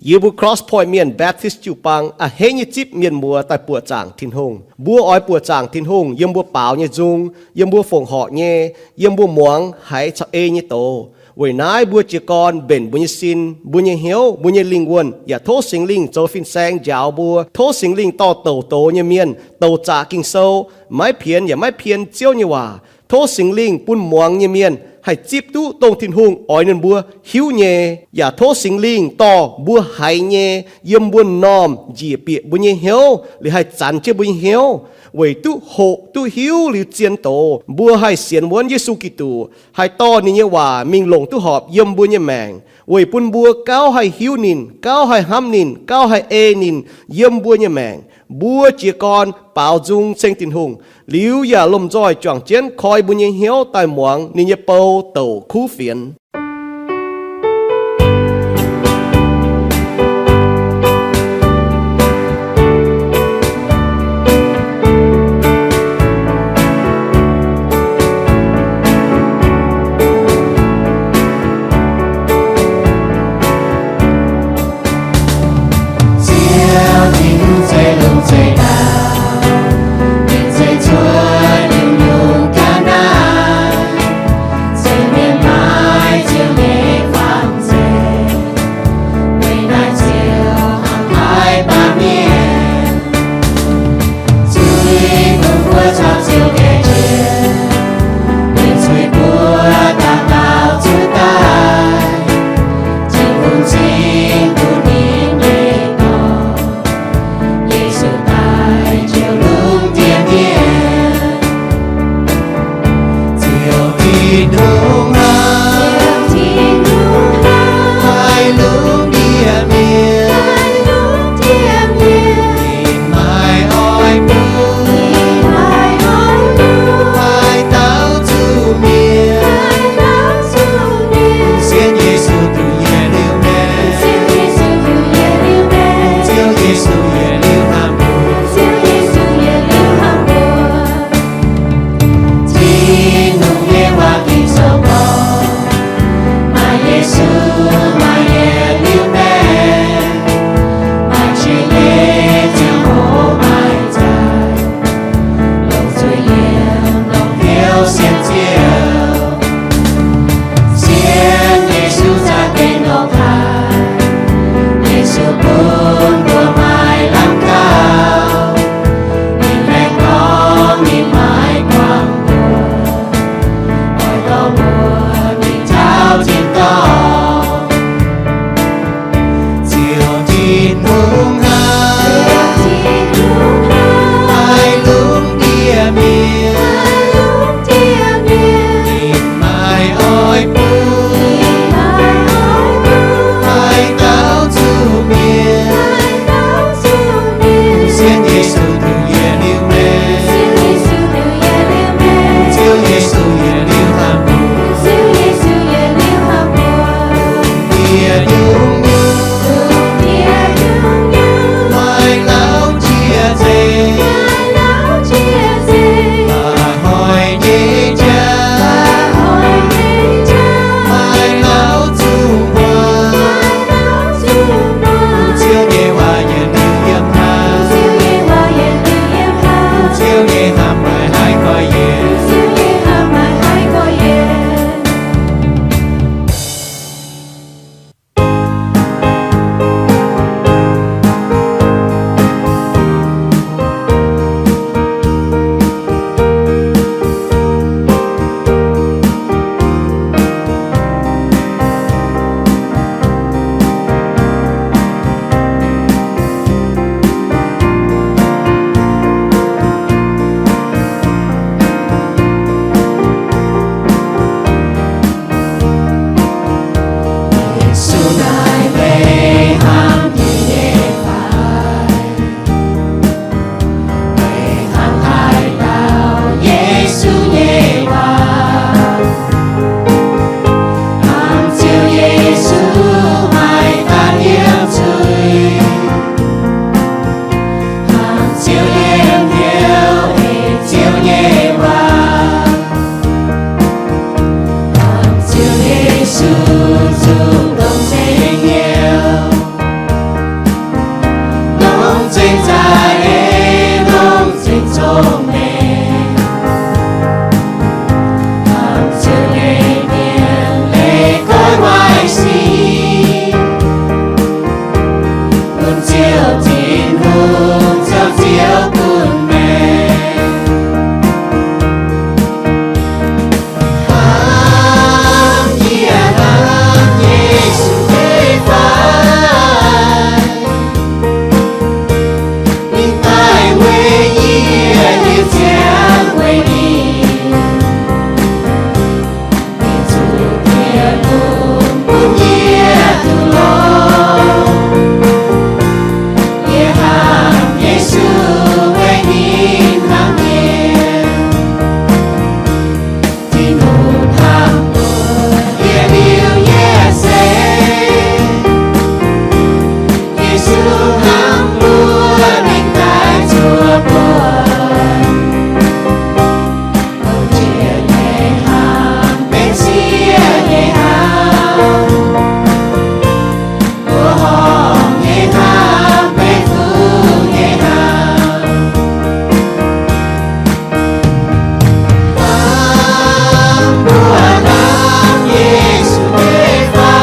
Yie mbuo Cross Point Mienh Baptist jiu-baang a'hneiv nyei zipv mienh muoz daaih buoqc zaangc Tin-Hungh. Mbuo oix buoqc zaangc Tin-Hungh yiem mbuo baaux nyei nzung, yiem mbuo fongc horc nyei, yiem mbuo muangx haiz caux ei nyei doz. Weic naaiv mbuo jiez gorn mbenc mbuo nyei sin, mbuo nyei hnyouv, mbuo nyei lingh wuonh, yaac tov Singx Lingh zoux fin-saeng njaaux mbuo. Tov Singx Lingh dorh douc doz nyei mienh, douc zaqc Ging-Sou, maiv pienx yaac maiv pien Ziouv nyei waac. Tov Singx Lingh bun muangx nyei mienh haih zipv duqv dongh Tin-Hungh oix ninh mbuo hiuv nyei. Yaac tov Singx Lingh dorh mbuo haiz nyei, yiem mbuo m'normh njiec bieqc mbuo nyei hnyouv, liuz haih zanx jienv mbuo nyei hnyouv, weic duqv hoqc duqv hiuv liuz zien doz, mbuo haih sienx wuonv Yesu Giduc, haih dorh ninh nyei waac mingh longc duqv horpc yiem mbuo nyei maengc, weic bun mbuo gauh haih hiuv ninh, gauh haih hnamv ninh, gauh haih ei ninh yiem mbuo nyei maengc. Mbuo jiez gorn baaux nzung ceng Tin-Hungh, liuz yaac lomh nzoih juangc jienv koi mbuo nyei hnyouv daaih muangx ninh nyei bou douc kuv fienx. zuqc hnangv mbuo mengh daaih zuov mbuo. Ong-Jiex nyei hnamv benx sieqv nyei hnamv. Mbuo horngh nyei hnamv benx fuqv nyei hnamv. Hnamv mbuo hnamv Yesu nyei fai?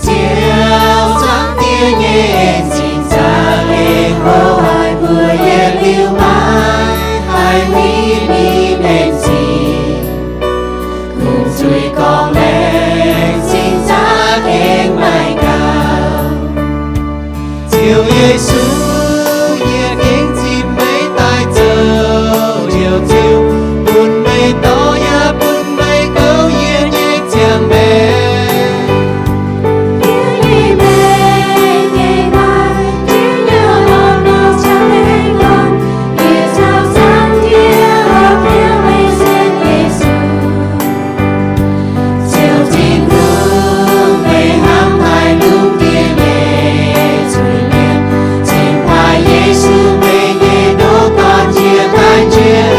Ziouv, Zaangc Diex nyei en-zingh za'gengh hlo haic mbuo yietc liuz maiv haih huin ninh en-zingh. Kungx zuiz gorngv laengz zingh za'gengh maiv gaux. Ziouv Yesu, yie gengh zipv meih daaih zoux Njoux Ziouv, bun meih dorh yaac bun meih goux yie nyei ziangh maengc. Ziouv Tin-Hungh, meih hnamv haic lungh ndiev nyei zuiz-mienh, cingx paaiv Yesu, meih nyei ndoqc dorn, njiec daaih njiec,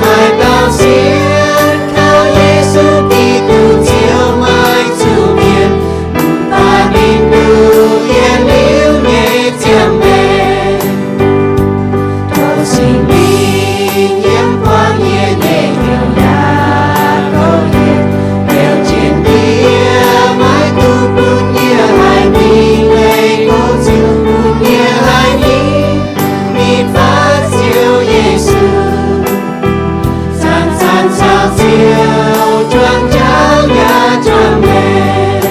haaix dauh sienx kaux Yesu Giduc, ziouc maiv zuqc mietc, mv baac ninh duqv yietc liuz nyei ziangh maengc. Tov Singx Lingh yiem buangv yie nyei hnyouv yaac goux yie, liouh jiex ndiev maiv dungx bun yie haih mingh leih goux Ziouv, bun yie haih mingh mingh faatv Ziouv Yesu. Zanc-zanc caux Ziouv juangc jauv yaac juangc maengc.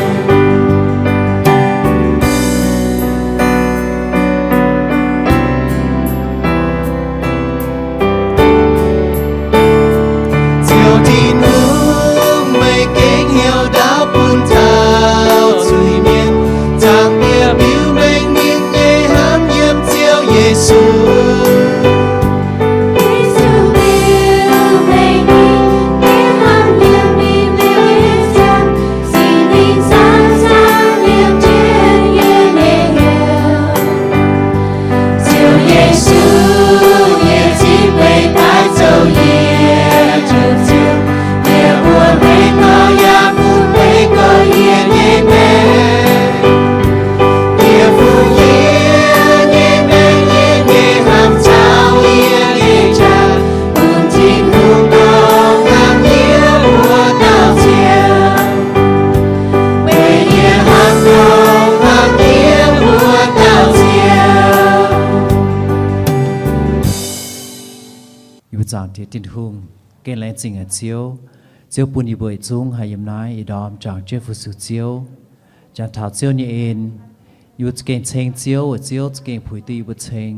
Ziouv Tin-Hungh, meih gengh heuc ndaauv bun taux zuiz-mienh. Zaangc Diex biux mengh ninh nyei hnamv yiem Ziouv Yesu. Ziouv Yesu, yie zipv meih daaih zoux yie nyei Ziouv. Yie mbuox meih gorngv, yaac bun meih goux yie nyei maengc. Yie bun yie nyei maengc, yie nyei hnamv caux yie nyei jaax, bun Tin-Hungh dongh hnamv yie wuov dauh Ziouv. Weic yie hnamv dongh hnamv yie wuov dauh Ziouv. Yie mbuo Zaangc Diex Tin-Hungh, gengh laengz zingh haic Ziouv. Ziouv bun yie mbuo yietc zungv haih yiem naaiv ih ndorm juangc jienv fu-sux Ziouv, jangx taux Ziouv nyei en. Yie mbuo za'gengh ceng Ziouv, weic Ziouv za'gengh puix duqv yie mbuo ceng.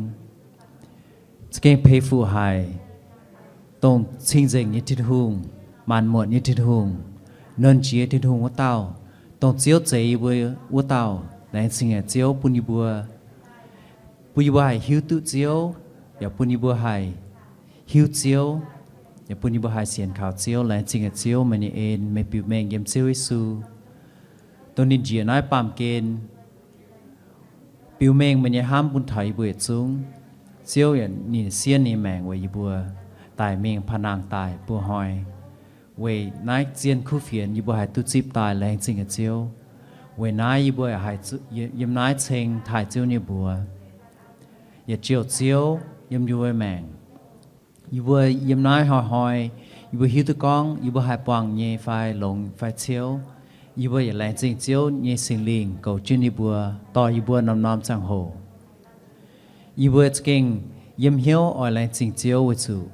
Za'gengh peix fuqv haic, dongh cing-nzengc nyei Tin-Hungh, maanc muotc nyei Tin-Hungh, nernh jiex Tin-Hungh wuov dauh, dongh Ziouv zeix yie mbuo wuov dauh. Laengz zingh haic Ziouv bun yie mbuo, bun yie mbuo haih hiuv duqv Ziouv, yaac bun yie mbuo haih hiuv Ziouv, yaac bun yie mbuo haih sienx kaux Ziouv. Laengz zingh haic Ziouv, meih nyei en, meih biux mengh yiem Ziouv Yesu, dongh ninh njiec naaiv baamh gen, biux mengh meih nyei hnamv bun taux yie mbuo yietc zungv. Ziouv yaac ninh siev ninh nyei maengc weic yie mbuo daic mingh paan-nangh daaih buo hnoi, weic naaiv zien kuv fienx yie mbuo haih duqv zipv daaih. Laengz zingh haic Ziouv. Weic naaiv yie mbuo yaac haih yiem naaiv ceng taaih Ziouv nyei mbuox, yaac jouh Ziouv yiem yie mbuo maengc. Yie mbuo yiem naaiv hnoi-hnoi, yie mbuo hiuv duqv gorngv yie mbuo haih buangh nyei fai longx fai ciouv, yie mbuo yaac laengz zingh Ziouv nyei Singx Lingh goux jienv yie mbuo, dorh yie mbuo norm-norm ziangh hoc. Yie mbuo za'gengh yiem hnyouv oix laengz zingh Ziouv weic zuqc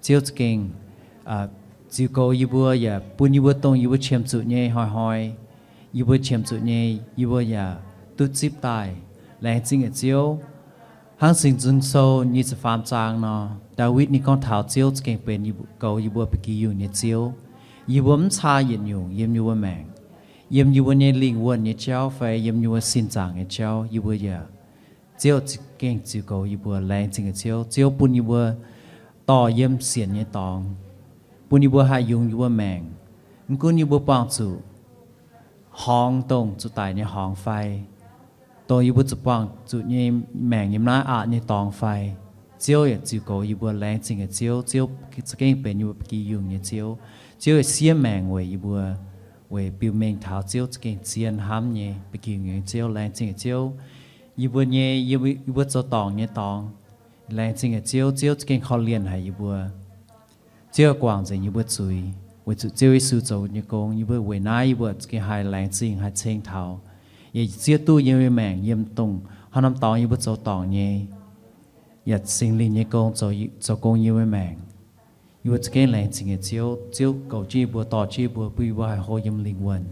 Ziouv za'gengh ziux goux yie mbuo yaac bun yie mbuo dongh yie mbuo qiemx zuqc nyei hnoi-hnoi, yie mbuo qiemx zuqc nyei yie mbuo yaac duqv zipv daaih. Laengz zingh haic Ziouv. Hnangv Singx Nzung Sou nyic ziepc faam zaang nor, Ndaawitv ninh gorngv taux Ziouv za'gengh benx goux yie mbuo ba'gi yungh nyei Ziouv. Yie mbuo mv caa yietc nyungc yiem yie mbuo maengc, yiem yie mbuo nyei lingh wuonh nyei jauv fai yiem yie mbuo sin zaangc nyei jauv, yie mbuo yaac, Ziouv za'gengh ziux goux yie mbuo. Laengz zingh haic Ziouv. Ziouv bun yie mbuo dorh yiem sienx nyei dorngx, bun yie mbuo haih yungz yie mbuo maengc. Mv gunv yie mbuo buangh zuqc horngz dongh zuqc daic nyei horngz fai, dongh yie mbuo zuqc buangh zuqc nyei maengc yiem naaiv aqc nyei dorngx fai, Ziouv yaac ziux goux yie mbuo. Laengz zingh haic Ziouv. Ziouv za'gengh benx yie mbuo ba'gi yungh nyei Ziouv. Ziouv yaac siev maengc weic yie mbuo, weic biux mengh taux Ziouv za'gengh zien hnamv nyei ba'gi yungh nyei Ziouv. Laengz zingh haic Ziouv. Yie mbuo nyei, yie mbuo zoux dorngc nyei dorngx, laengz zingh haic Ziouv. Ziouv za'gengh korv-lienh haic yie mbuo. Ziouv guangc nzengc yie mbuo zuiz. Weic zuqc Ziouv Yesu zoux nyei gong, yie mbuo weic naaiv yie mbuo za'gengh haih laengz zingh, haih ceng taux. Yie zieqv duqv yie mbuo maengc yiem dongh haaix norm dorngx yie mbuo zoux dorngc nyei. Yaac Singx Lingh nyei gong zoux, zoux gong yie mbuo maengc. Yie mbuo za'gengh laengz zingh nyei Ziouv, Ziouv goux jienv yie mbuo, dorh jienv yie mbuo, bun yie mbuo haih hlo yiem lingh wuonh.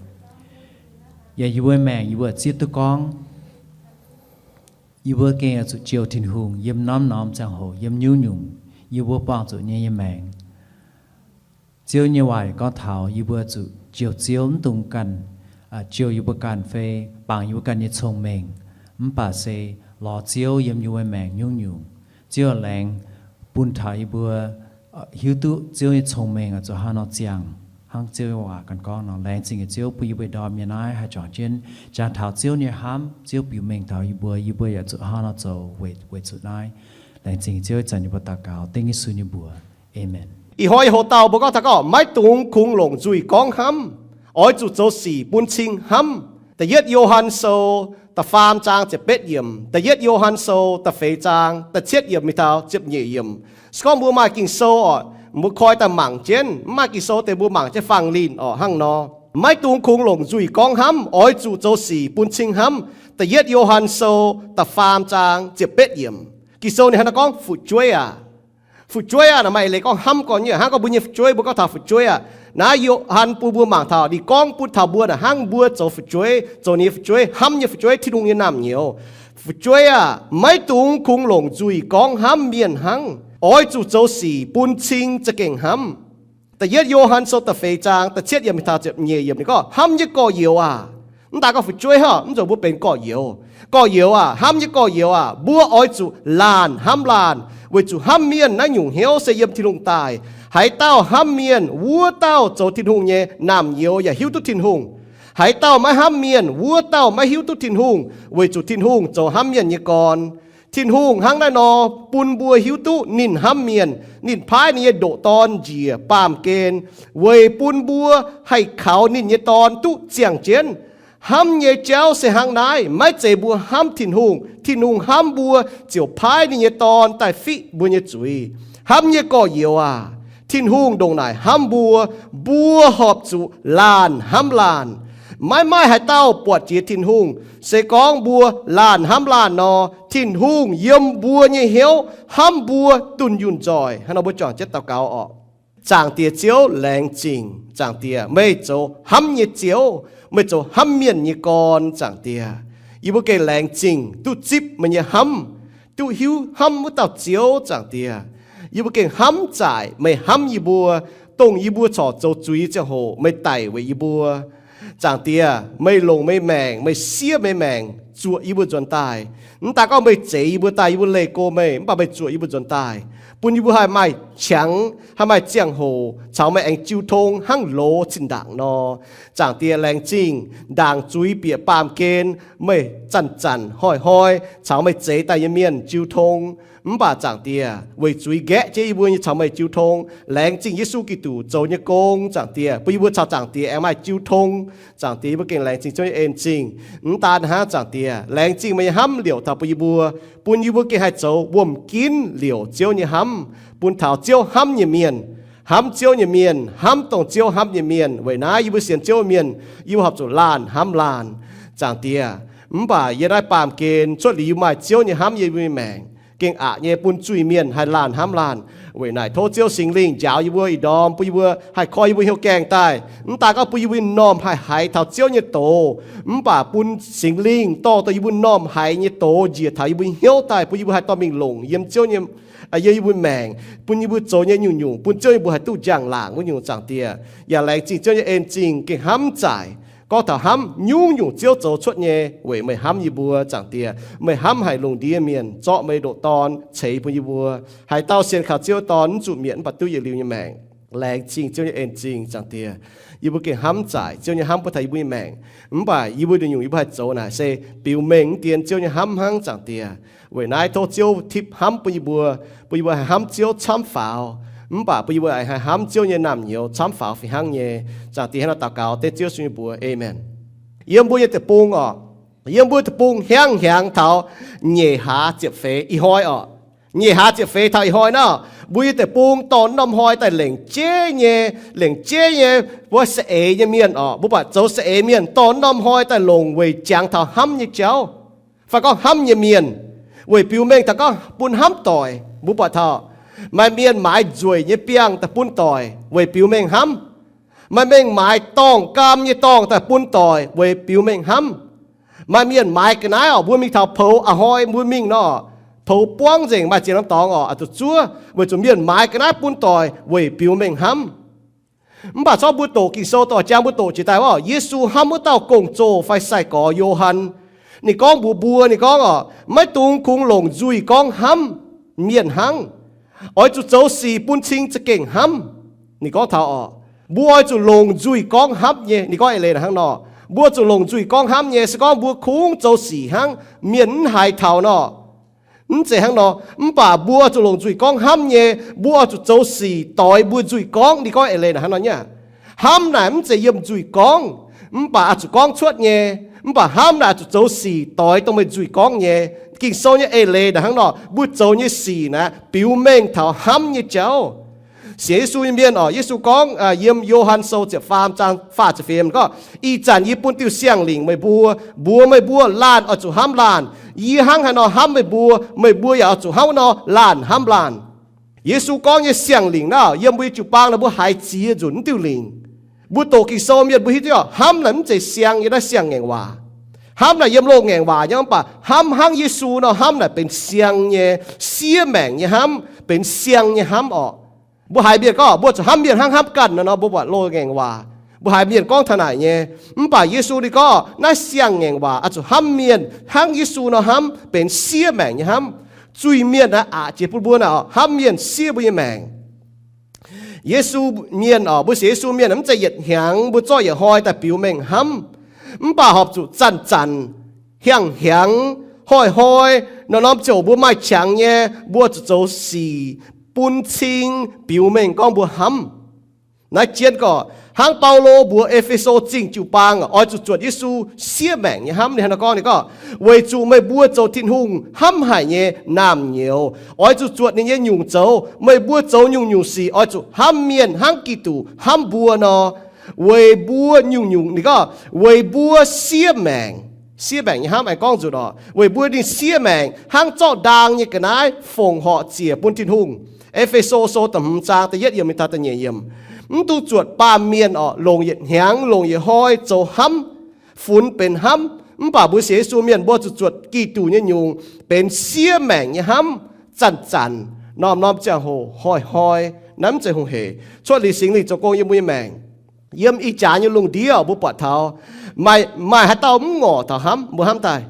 Yaac yie mbuo maengc yie mbuo zieqv duqv gorngv, yie mbuo gengh oix zuqc jouh Tin-Hungh yiem norm-norm ziangh hoc, yiem nyungc-nyungc yie mbuo buangh zuqc nyei yiem maengc. Ziouv nyei waac gorngv taux yie mbuo zuqc jouh Ziouv, mv dungx ganh jouh yie mbuo ganh fai bangc yie mbuo ganh nyei cong-mengh, mv baac se lorz Ziouv yiem yie mbuo maengc nyungc-nyungc. Ziouv laengz bun taux yie mbuo hiuv duqv Ziouv nyei cong-mengh oix zuqc haaix nor ziangh, hnangv Ziouv nyei waac ganh gorngv nor. Laengz zingh nyei Ziouv bun yie mbuo ndorm nyei naaiv haih juangc jienv jangx taux Ziouv nyei hnamv. Ziouv biux mengh taux yie mbuo, yie mbuo yaac zuqc haaix nor zoux weic, weic zuqc naaiv. Laengz zingh Ziouv, ih zanc yie mbuo daux gaux dengv Yesu nyei mbuox. Aamen. Ih hnoi hoc dauh mbuo gorngv taux gorngv maiv dungx kungx longc nzuih gorngv hnamv, oix zuqc zoux sic bun cing hnamv. Da'yietv Yo^han Sou da'faam zaang ziepc betv yiemc, Da'yietv Yo^han Sou da'feix zaang da'cietv yiemc mingh taux ziepc nyeic yiemc. Se gorngv mbuo maaih Ging-Sou oc, mbuo koi daaih mangc jienv. Mv maaih Ging-Sou deix mbuo mangc jienv fangx linh oc, hnangv nor. Maiv dungx kungx longc nzuih gorngv hnamv, oix zuqc zoux sic bun cing hnamv. Da'yietv Yo^han Sou da'faam zaang ziepc betv yiemc. Ging-Sou ninh hnangv naaiv gorngv, Fu'jueiv aah! Fu'jueiv aah! Naaiv maaih eix leiz gorngv hnamv gorn nyei, hnangv gorngv mbuo nyei fu'jueiv, mbuo gorngv taux fu'jueiv aah! Naaiv Yo^han bun mbuo mangc taux, ninh gorngv bun taux mbuo naaic hnangv mbuo zoux fu'jueiv, zoux ninh nyei fu'jueiv, hnamv nyei fu'jueiv, Tin-Hungh nyei naamh nyouz. Fu'jueiv aah! Maiv dungx kungx longc nzuih gorngv hnamv mienh hnangv. Oix zuqc zoux sic bun cing za'gengh hnamv. Da'yietv Yo^han Sou da'feix zaang da'cietv yiemc mingh taux ziepc nyeic yiemc ninh gorngv, Hnamv nyei gorx-youz aah! Mv daaih gorngv fu'jueiv haic, mv nzunc mbuo benx gorx-youz. Gorx-youz aah! Hnamv nyei gorx-youz aah! Mbuo oix zuqc laanh hnamv laanh, weic zuqc hnamv mienh naaiv nyungc hnyouv se yiem Tin-Hungh daaih. Haaix dauh hnamv mienh, wuov dauh zoux Tin-Hungh nyei naamh nyouz yaac hiuv duqv Tin-Hungh. Haaix dauh maiv hnamv mienh, wuov dauh maiv hiuv duqv Tin-Hungh, weic zuqc Tin-Hungh zoux hnamv mienh nyei gorn. Tin-Hungh hnangv naaiv nor bun mbuo hiuv duqv ninh hnamv mienh. Ninh paaiv ninh nyei ndoqc Dorn njiec baamh gen weic bun mbuo haih kaux ninh nyei Dorn duqv ziangh jienv. Hnamv nyei jauv se hnangv naaiv, maiv zeiz mbuo hnamv Tin-Hungh. Tin-Hungh hnamv mbuo ziouc paaiv ninh nyei Dorn daaih fiqv mbuo nyei zuiz. Hnamv nyei gorx-youz aah! Tin-Hungh ndongc naaic hnamv mbuo, mbuo horpc zuqc laanh hnamv laanh. Maiv maaih haaix dauh buatc jiex Tin-Hungh. Se gorngv mbuo laanh hnamv laanh nor, Tin-Hungh yiem mbuo nyei hnyouv hnamv mbuo dunh yunh nzoih. Hnangv nor mbuo juangc jienv daux gaux oc. Zaangc Diex Ziouv, laengz zingh. Zaangc Diex, meih zoux hnamv nyei Ziouv, meih zoux hnamv mienh nyei gorn. Zaangc Diex, yie mbuo gengh laengz zingh duqv zipv meih nyei hnamv, duqv hiuv hnamv wuov dauh Ziouv. Zaangc Diex, yie mbuo gengh hnamv zaaic meih hnamv yie mbuo, dongh yie mbuo corc zoux zuiz ziangh hoc meih daic weic yie mbuo. Zaangc Diex, meih longc meih maengc, meih siev meih maengc zuoqc yie mbuo nzuonx daaih. Mv daaih gorngv meih zeix yie mbuo daaih, yie mbuo leih go meih, mv baac meih zuoqc yie mbuo nzuonx daaih, bun yie mbuo haih maaih qangx, haih maaih ziangh hoc caux meih aengx jiu tong hnangv loz zinh ndaangc nor. Zaangc Diex, laengz zingh ndaangc zuiz bieqc baamh gen, meih zanc-zanc hnoi-hnoi caux meih zeix daaih nyei mienh jiu tong. Mv baac Zaangc Diex, weic zuiz nqaeqv jienv yie mbuo nyei caux meih jiu tong. Laengz zingh Yesu Giduc zoux nyei gong, Zaangc Diex, bun yie mbuo caux Zaangc Diex aengx maaih jiu tong. Zaangc Diex, yie mbuo gengh laengz zingh Ziouv nyei en-zingh. Mv daan hnangv, Zaangc Diex, laengz zingh meih nyei hnamv liouc taux bun yie mbuo, bun yie mbuo gengh haih zoux wuom ginv liouc Ziouv nyei hnamv, bun taux Ziouv hnamv nyei mienh, hnamv Ziouv nyei mienh, hnamv dongh Ziouv hnamv nyei mienh. Weic naaiv yie mbuo sienx Ziouv mienh, yie mbuo horpc zuqc laanh hnamv laanh. Zaangc Diex, mv baac yiem naaiv baamh gen cuotv liuz yie maaih Ziouv nyei hnamv yiem yie mbuo nyei maengc, gengh aqc nyei bun zuiz-mienh haih laanh hnamv laanh. Weic naaic tov Ziouv Singx Lingh njaaux yie mbuo ih ndorm, bun yie mbuo haih koi yie mbuo hnyouv gaengh daaih. Mv daan gorngv bun yie mbuo normh haih haiz taux Ziouv nyei doz, mv baac bun Singx Lingh dorh dongh yie mbuo normh haiz nyei doz njiec taux yie mbuo hnyouv daaih, bun yie mbuo haih dorh mingh longc yiem Ziouv nyei, yiem yie mbuo maengc, bun yie mbuo zoux nyei nyungc-nyungc bun Ziouv yie mbuo haih duqv njang-laangc wuov nyungc. Zaangc Diex, yaac laengz zingh Ziouv nyei en-zingh gengh hnamv zaaic gorngv taux hnamv nyungc-nyungc Ziouv zoux cuotv nyei, weic meih hnamv yie mbuo. Zaangc Diex, meih hnamv haic lungh ndiev mienh, zorqv meih ndoqc Dorn ceix bun yie mbuo. Haaix dauh sienx kaux Ziouv Dorn mv zuqc mietc mv baac duqv yietc liuz nyei maengc. Laengz zingh Ziouv nyei en-zingh. Zaangc Diex, yie mbuo gengh hnamv zaaic Ziouv nyei hnamv bun taux yie mbuo nyei maengc. Mv baac yie mbuo nyungc-nyungc yie mbuo haih zoux naaic se biux mengh mv dien Ziouv nyei hnamv hnangv. Zaangc Diex, weic naaiv tov Ziouv tipv hnamv bun yie mbuo, bun yie mbuo haih hnamv Ziouv camv faaux, mv baac bun yie mbuo haih hnamv Ziouv nyei naamh nyouz camv faaux fih hnangv nyei. Zaangc Diex, hnangv naaiv daux gaux dengv Ziouv Yesu nyei mbuox, aamen. Yiem mbuo nyei deic-bung oc, yiem mbuo deic-bung hiaangx hnyangx taux nyeic hlaax ziepc feix ih hnoi oc, Nyic hlaax ziepc feix taux ih hnoi naaiv, mbuo yiem deic-bung dorh norm hnoi daaih lengc jeiv nyei, lengc jeiv nyei, mbuo saeng-eix nyei mienh orqc, mbuo buatc zoux saeng-eix mienh dorh norm hnoi daaih longc weic jangx taux hnamv nyei jauv, fai gorngv hnamv nyei mienh, weic biux mengh taux gorngv bun hnamv doic. Mbuo buatc taux maaih mienh maaiz nzueic nyei biangh daaih bun doic weic biux mengh hnamv. Maaih mienh maaiz dorngh gaam nyei dorngh daaih bun doic weic biux mengh hnamv. Maaih mienh maaiz ga'naaiv orqc, mbuo mingh taux poux a'hnoi mbuo mingh nor, poux buangv nzengc maaih ziex norm dorngx orqc, a'zuqc zuov weic zuqc mienh maaiz ga'naaiv bun doic weic biux mengh hnamv. Mv baac corc mbuo doqc Ging-Sou dorh jang mbuo doqc jiex daaih orqc, Yesu hnamv wuov dauh gong-zoh fai sai-gorx Yo^han. Ninh gorngv mbuox mbuo, ninh gorngv orqc, maiv dungx kungx longc nzuih gorngv hnamv mienh hnangv. Oix zuqc zoux sic bun cing za'gengh hnamv. Ninh gorngv taux orqc, mbuo oix zuqc longc nzuih gorngv hnamv nyei. Ninh gorngv eix leiz hnangv nor, mbuo zuqc longc nzuih gorngv hnamv nyei. Se gorngv mbuo kungx zoux sic hnangv mienh mv haiz taux nor, mv zeiz hnangv nor. Mv baac mbuo zuqc longc nzuih gorngv hnamv nyei, mbuo oix zuqc zoux sic doix mbuo nzuih gorngv. Ninh gorngv eix leiz hnangv nor nyei. Hnamv naaic mv zeiz yiem nzuih gorngv, mv baac oix zuqc gorngv cuotv nyei. Mv baac hnamv naaic oix zuqc zoux sic doix dongh meih nzuih gorngv nyei. Ging-Sou nyei eix leiz naaic hnangv nor, mbuo zoux nyei sic naaic biux mengh taux hnamv nyei jauv. Sienx Yesu nyei mienh orqc, Yesu gorngv yiem Yo^han Sou ziepc faam zaang faah ziepc feix gorngv, ih zanc yie bun diuh siang-lingc meih mbuo, mbuox meih mbuo laanh oix zuqc hnamv laanh. Yie hnangv haaix nor hnamv meih mbuo, meih mbuo yaac oix zuqc hnangv nor laanh hnamv laanh. Yesu gorngv nyei siang-lingc naaiv, yiem mbuo nyei jiu-baang naaic mbuo haiz ziex nzunc mv diuh lingc. Mbuo doqc Ging-Sou mienh mbuo hiuv duqv hnamv naaic mv zeiz siang nyei naaiv siang-ngaengc waac. Hnamv naaic yiem loz-ngaengc waac nyei, mv baac hnamv hnangv Yesu nor hnamv naaic benx siang nyei, siev maengc nyei hnamv, benx siang nyei hnamv orqc. Mbuo haiz mienh gorngv mbuo zuqc hnamv mienh hnangv hnamv ganh nor, mbuo buatc loz-ngaengc waac mbuo haiz mienh gorngv taux naaic nyei. Mv baac Yesu ninh gorngv naaiv siang-ngaengc waac oix zuqc hnamv mienh hnangv Yesu nor hnamv, benx siev maengc nyei hnamv. Zuiz mienh naaic aqc jiex bun mbuo naaic, hnamv mienh siev mbuo nyei maengc. Yesu mienh orqc, mbuo sienx Yesu mienh mv zeiz yietc hnyangx mbuo zorqv yietc hnoi daaih biux mengh hnamv. Mv baac horpc zuqc zanc-zanc, hiang hnyangx, hnoi-hnoi, norm-norm ziouc mbuo maaih qangx nyei, mbuo zuqc zoux sic bun cing biux mengh gorngv mbuo hnamv. Naaiv jienv gorqv hnangv Baulo mbuox E^fe^so Zingh jiu-baang oix zuqc zuotc Yesu siev maengc nyei hnamv. Ninh hnangv naaiv gorngv, ninh gorngv, weic zuqc meih mbuo zoux Tin-Hungh hnamv haic nyei naamh nyouz oix zuqc zuotc ninh nyei nyungc zoux. Meih mbuo zoux nyungc-nyungc sic oix zuqc hnamv mienh hnangv Giduc hnamv mbuo nor. Weic mbuo nyungc-nyungc, ninh gorngv weic mbuo siev maengc, siev maengc nyei hnamv aengx gorngv nzunc orqc, weic mbuo ninh siev maengc hnangv zorqv ndaang nyei ga'naaiv fongc horc ziec bun Tin-Hungh. E^fe^so Sou da'hmz zaang da'yietv yiemc mingh taux da'nyeic yiemc. Mv dungx zuotc baamh mienh orqc, longc yietc hnyangx, longc yietc hnoi zoux hnamv, funx benx hnamv. Mv baac mbuo sienx Yesu mienh mbuo zuqc zuotc Giduc nyei nyungc benx siev maengc nyei hnamv, zanc-zanc, norm-norm ziangh hoc, hnoi-hnoi. Naaiv mv zeiz hungh hec, cuotv liuz Singx Lingh zoux gong yiem mbuo nyei maengc. Yiem ih jaax nyei lungh ndiev mbuo buatc taux maaih, maaih haaix dauh mv ngorc taux hnamv, mbuo hnamv daaih?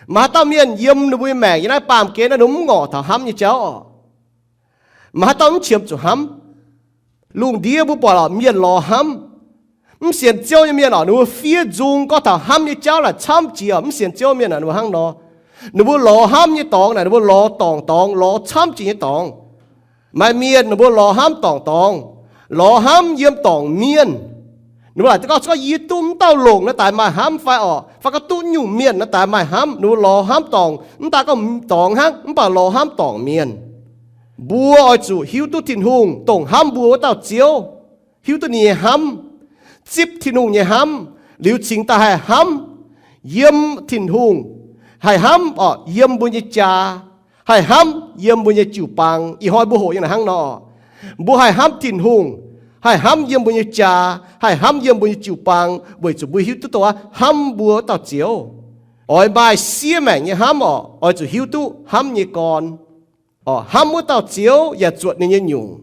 Maaih haaix dauh mienh yiem ninh mbuo nyei maengc yiem naaiv baamh gen naaiv ninh mv ngorc taux hnamv nyei jauv orqc? Maaih haaix dauh mv qiemx zuqc hnamv? Lungh ndiev mbuo buatc orqc, mienh lorz hnamv. Mv sienx Ziouv nyei mienh orqc, ninh mbuo fiev nzung gorngv taux hnamv nyei jauv naaic camv jiex orqc. Mv sienx Ziouv mienh naaic ninh mbuo hnangv nor, ninh mbuo lorz hnamv nyei dorngx naaic, ninh mbuo lorz dorngc dorngx, lorz camv jiex nyei dorngx. Maaih mienh ninh mbuo lorz hnamv dorngc dorngx, lorz hnamv yiem dorngc mienh. Ninh mbuo laaic gorngv, gorngv yie duqv mv dauh longc naaiv daaih maaih hnamv fai orqc, fai gorngv duqv nyungc mienh naaiv daaih maaih hnamv. Ninh mbuo lorz hnamv dorngc, mv daaih gorngv dorngx hnangv, mv baac lorz hnamv dorngc mienh. Mbuo oix zuqc hiuv duqv Tin-Hungh, dongh hnamv mbuo wuov dauh Ziouv. Hiuv duqv ninh nyei hnamv, zipv Tin-Hungh nyei hnamv, liuz cingx daaih haih hnamv yiem Tin-Hungh, haih hnamv orqc yiem mbuo nyei jaa, haih hnamv yiem mbuo nyei jiu-baang. Ih hnoi mbuo hoqc nyei naaic hnangv nor, mbuo haih hnamv Tin-Hungh, haih hnamv yiem mbuo nyei jaa, haih hnamv yiem mbuo nyei jiu-baang, weic zuqc mbuo hiuv duqv dongh hnamv mbuo dauh Ziouv. Oix maaih siev maengc nyei hnamv orqc, oix zuqc hiuv duqv hnamv nyei gorn. Orqc, hnamv wuov dauh Ziouv yaac zuotc ninh nyei nyungc.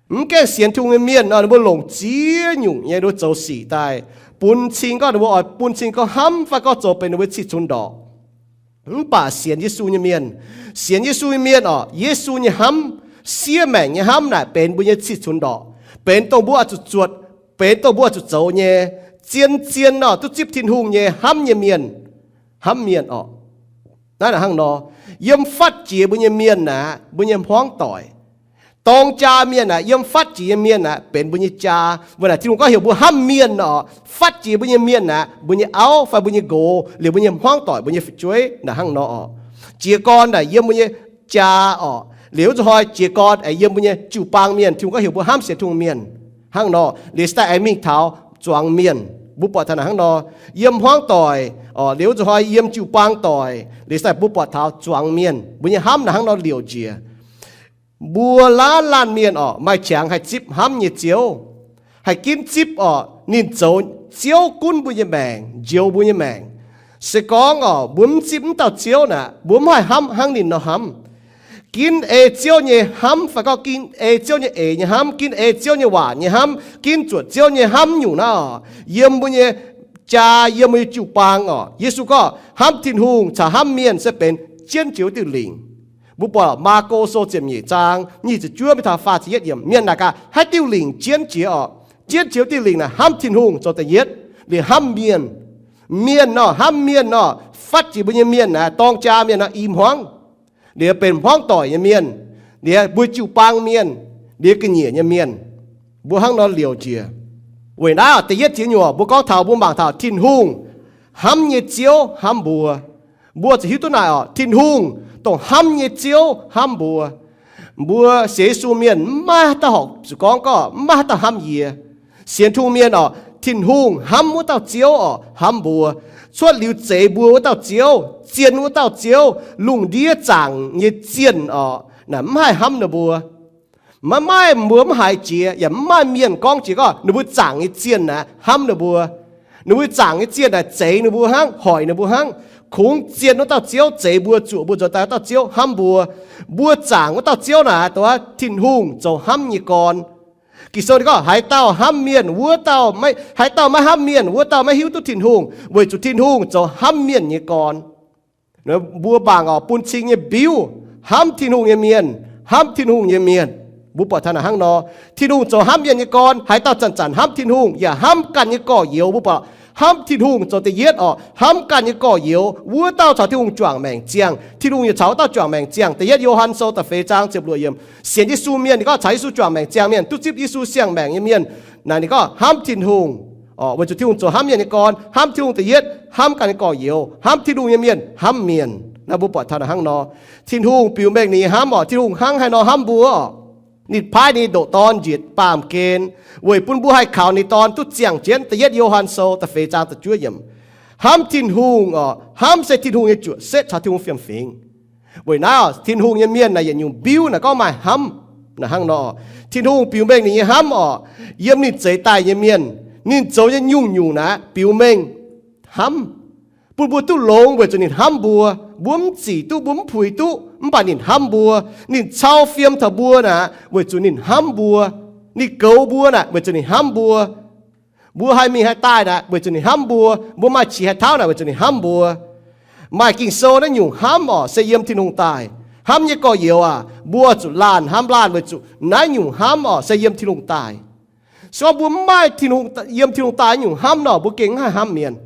Mv gaengh sienx Tin-Hungh nyei mienh nor, ninh mbuo longc ziex nyungc nyei ninh mbuo zoux sic daaih bun cing gorngv, ninh mbuo oix bun cing gorngv hnamv fai gorngv zoux benx ninh mbuo cih cunx ndorqc. Mv baac sienx Yesu nyei mienh, sienx Yesu nyei mienh orqc, Yesu nyei hnamv, siev maengc nyei hnamv naaic benx mbuo nyei cih cunx ndorqc, benx dongh mbuo oix zuqc zuotc, benx dongh mbuo oix zuqc zoux nyei. Zien-zien nor duqv zipv Tin-Hungh nyei hnamv nyei mienh, hnamv mienh orqc. Naaiv hnangv nor, yiem fatv jiex mbuo nyei mienh aqv, mbuo nyei hmuangv doic. Dorng jaa mienh aqv, yiem fatv jiex nyei mienh aqv, benx mbuo nyei jaa. Mbuo naaic Tin-Hungh gorngv heuc mbuo hnamv mienh orqc, fatv jiex mbuo nyei mienh aqv, mbuo nyei auv fai mbuo nyei nqox, liuz mbuo nyei hmuangv doic, mbuo nyei fu'jueiv naaic hnangv nor orqc. Jiez gorn naaic yiem mbuo nyei jaa orqc. Liuz wuov nzunc hnoi jiez gorn aengx yiem mbuo nyei jiu-baang mienh, Tin-Hungh gorngv heuc mbuo hnamv sienx Tin-Hungh mienh hnangv nor. Liuz se daaih aengx mingh taux zuangx mienh, mbuo buatc taux naaic hnangv nor. Yiem hmuangv doic orqc, liuz wuov nzunc hnoi yiem jiu-baang doic, liuz se daaih mbuo buatc taux zuangx mienh, mbuo nyei hnamv naaic hnangv nor liouc njiec. Mbuo laanh laanh mienh orqc, maaih qangx haih zipv hnamv nyei Ziouv, haih ginv zipv orqc, ninh zoux Ziouv gunv mbuo nyei maengc, njoux mbuo nyei maengc. Se gorngv orqc, mbuo mv zipv wuov dauh Ziouv naaic, mbuo mv haih hnamv hnangv ninh nor hnamv. Ginv ei Ziouv nyei hnamv fai gorngv ginv ei Ziouv nyei eix nyei hnamv, ginv ei Ziouv nyei waac nyei hnamv, ginv zuotc Ziouv nyei hnamv nyungc naaiv orqc, yiem mbuo nyei jaa, yiem mbuo nyei jiu-baang orqc. Yesu gorngv hnamv Tin-Hungh caux hnamv mienh se benx jienv jiex wuov diuh lingc. Mbuo buatc Maako Sou ziepc nyeic zaang nyic ziepc juov mingh taux faah ziepc yietv yiemc, mienh naaic gaax, haaix diuh lingc jienv jiex orqc? Jienv jiex wuov diuh lingc naaic hnamv Tin-Hungh zoux da'yietv, liuz hnamv mienh. Mienh nor, hnamv mienh nor, fatv jiex mbuo nyei mienh naaic, dorng jaa mienh nor i hmuangv, liuz benx hmuangv doic nyei mienh, liuz mbuo jiu-baang mienh, liuz ga'nyiec nyei mienh. Mbuo hnangv nor liouc njiec. Weic naaiv da'yietv ziex nyungc mbuo gorngv taux, mbuo mangc taux Tin-Hungh hnamv nyei Ziouv hnamv mbuo. Mbuo zuqc hiuv duqv naaic orqc, Tin-Hungh dongh hnamv nyei Ziouv hnamv mbuo. Mbuo sienx Yesu mienh mv maaih haaix dauh horpc zuqc gorngv gorngv mv maaih haaix dauh hnamv yie. Sienx Tin-Hungh mienh orqc, Tin-Hungh hnamv wuov dauh Ziouv orqc hnamv mbuo. Cuotv liuz zeix mbuo wuov dauh Ziouv, zien wuov dauh Ziouv, lungh ndiev zaangc nyei zienh orqc, naaic mv haih hnamv ninh mbuo. Maiv maaih, mbuo mv haiz jiex, yaac mv maaih mienh gorngv jiex gorngv ninh mbuo zaangc nyei zienh naaic hnamv ninh mbuo. Ninh mbuo zaangc nyei zienh naaic zeix ninh mbuo hnangv, hoic ninh mbuo hnangv. Kungx zien wuov dauh Ziouv zeix mbuo, zuoqc mbuo nzuonx daaih wuov dauh Ziouv hnamv mbuo. Mbuo zaangc wuov dauh Ziouv naaic dongh Tin-Hungh zoux hnamv nyei gorn. Ging-Sou ninh gorngv, haaix dauh hnamv mienh wuov dauh, haaix dauh maiv hnamv mienh wuov dauh maiv hiuv duqv Tin-Hungh, weic zuqc Tin-Hungh zoux hnamv mienh nyei gorn. Mbuo mangc orqc, bun cing nyei mbiuv, hnamv Tin-Hungh nyei mienh, hnamv Tin-Hungh nyei mienh. Mbuo buatc taux naaic hnangv nor, Tin-Hungh zoux hnamv mienh nyei gorn. Haaix dauh zanc-zanc hnamv Tin-Hungh yaac hnamv ganh nyei gorx-youz, mbuo buatc hnamv Tin-Hungh zoux da'yietv orqc, hnamv ganh nyei gorx-youz, wuov dauh caux Tin-Hungh juangc maengc ziangh, Tin-Hungh yaac caux wuov dauh juangc maengc ziangh. Da'yietv Yo^han Sou da'feix zaang ziepc luoqc yiemc. Sienx Yesu mienh ninh gorngv caux Yesu juangc maengc ziangh mienh, duqv zipv Yesu siang-maengc nyei mienh. Naaic ninh gorngv hnamv Tin-Hungh orqc, weic zuqc Tin-Hungh zoux hnamv mienh nyei gorn. Hnamv Tin-Hungh da'yietv hnamv ganh nyei gorx-youz, hnamv Tin-Hungh nyei mienh hnamv mienh. Naaiv mbuo buatc taux naaic hnangv nor, Tin-Hungh biux mengh ninh nyei hnamv orqc. Tin-Hungh hnangv haaix nor hnamv mbuo orqc? Ninh paaiv ninh ndoqc Dorn njiec baamh gen weic bun mbuo haih kaux ninh Dorn duqv ziangh jienv. Da'yietv Yo^han Sou da'feix zaang da'juov yiemc. Hnamv Tin-Hungh orqc, hnamv se Tin-Hungh nyei juoqc setv caux Tin-Hungh fiem-fingx. Weic naaiv orqc, Tin-Hungh nyei mienh naaic yietc nyungc mbiuv naaic gorngv maaih hnamv naaic hnangv nor. Tin-Hungh biux mengh ninh nyei hnamv orqc, yiem ninh zeix daaih nyei mienh, ninh zoux nyei nyungc-nyungc naaic biux mengh hnamv, bun mbuo duqv longx weic zuqc ninh hnamv mbuo. Mbuo mv zic duqv, mbuo mv puix duqv, mv baac ninh hnamv mbuo. Ninh cau fiem taux mbuo naaic weic zuqc ninh hnamv mbuo. Ninh goux mbuo naaic weic zuqc ninh hnamv mbuo. Mbuo haih mingh haih daaih naaic weic zuqc ninh hnamv mbuo. Mbuo maaih qiex haih tauv naaic weic zuqc ninh hnamv mbuo. Maaih Ging-Sou naaiv nyungc hnamv orqc se yiem Tin-Hungh daaih. Hnamv nyei gorx-youz aac, mbuo zuqc laanh hnamv laanh weic zuqc naaiv nyungc hnamv orqc se yiem Tin-Hungh daaih. Se gorngv mbuo mv maaih Tin-Hungh, yiem Tin-Hungh daaih nyungc hnamv nor, mbuo gengh mv haih hnamv mienh.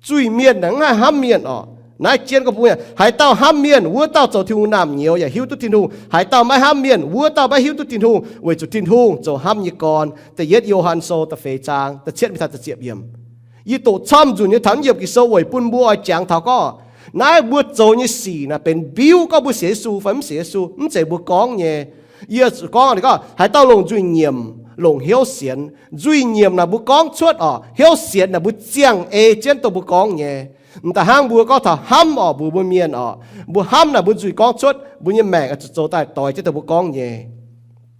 Zuiz-mienh naaic mv haih hnamv mienh orqc. Naaiv jienv gorngv mbuo, haaix dauh hnamv mienh, wuov dauh zoux Tin-Hungh naamh nyouz yaac hiuv duqv Tin-Hungh. Haaix dauh maiv hnamv mienh, wuov dauh maiv hiuv duqv Tin-Hungh, weic zuqc Tin-Hungh zoux hnamv nyei gorn. Da'yietv Yo^han Sou da'feix zaang da'cietv mingh taux da'ziepc yiemc. Yie doqc camv nzunc nyei taux naaiv yiemc Ging-Sou weic bun mbuo oix jangx taux gorngv naaiv mbuo zoux nyei sic naaic benx mbiuv gorngv mbuo sienx Yesu fai mv sienx Yesu, mv zeiz mbuo gorngv nyei. Yie zuqc gorngv ninh gorngv haaix dauh longc nzuih nyiemc longc hnyouv sienx. Nzuih nyiemc naaic mbuo gorngv cuotv orqc, hnyouv sienx naaic mbuo ziangh ei jienv dongh mbuo gorngv nyei. M'daaih hnangv mbuo gorngv taux hnamv orqc, mbuox mbuo mienh orqc, mbuo hnamv naaic mbuo nzuih gorngv cuotv, mbuo nyei maengc oix zuqc zoux daaih doix jienv dongh mbuo gorngv nyei.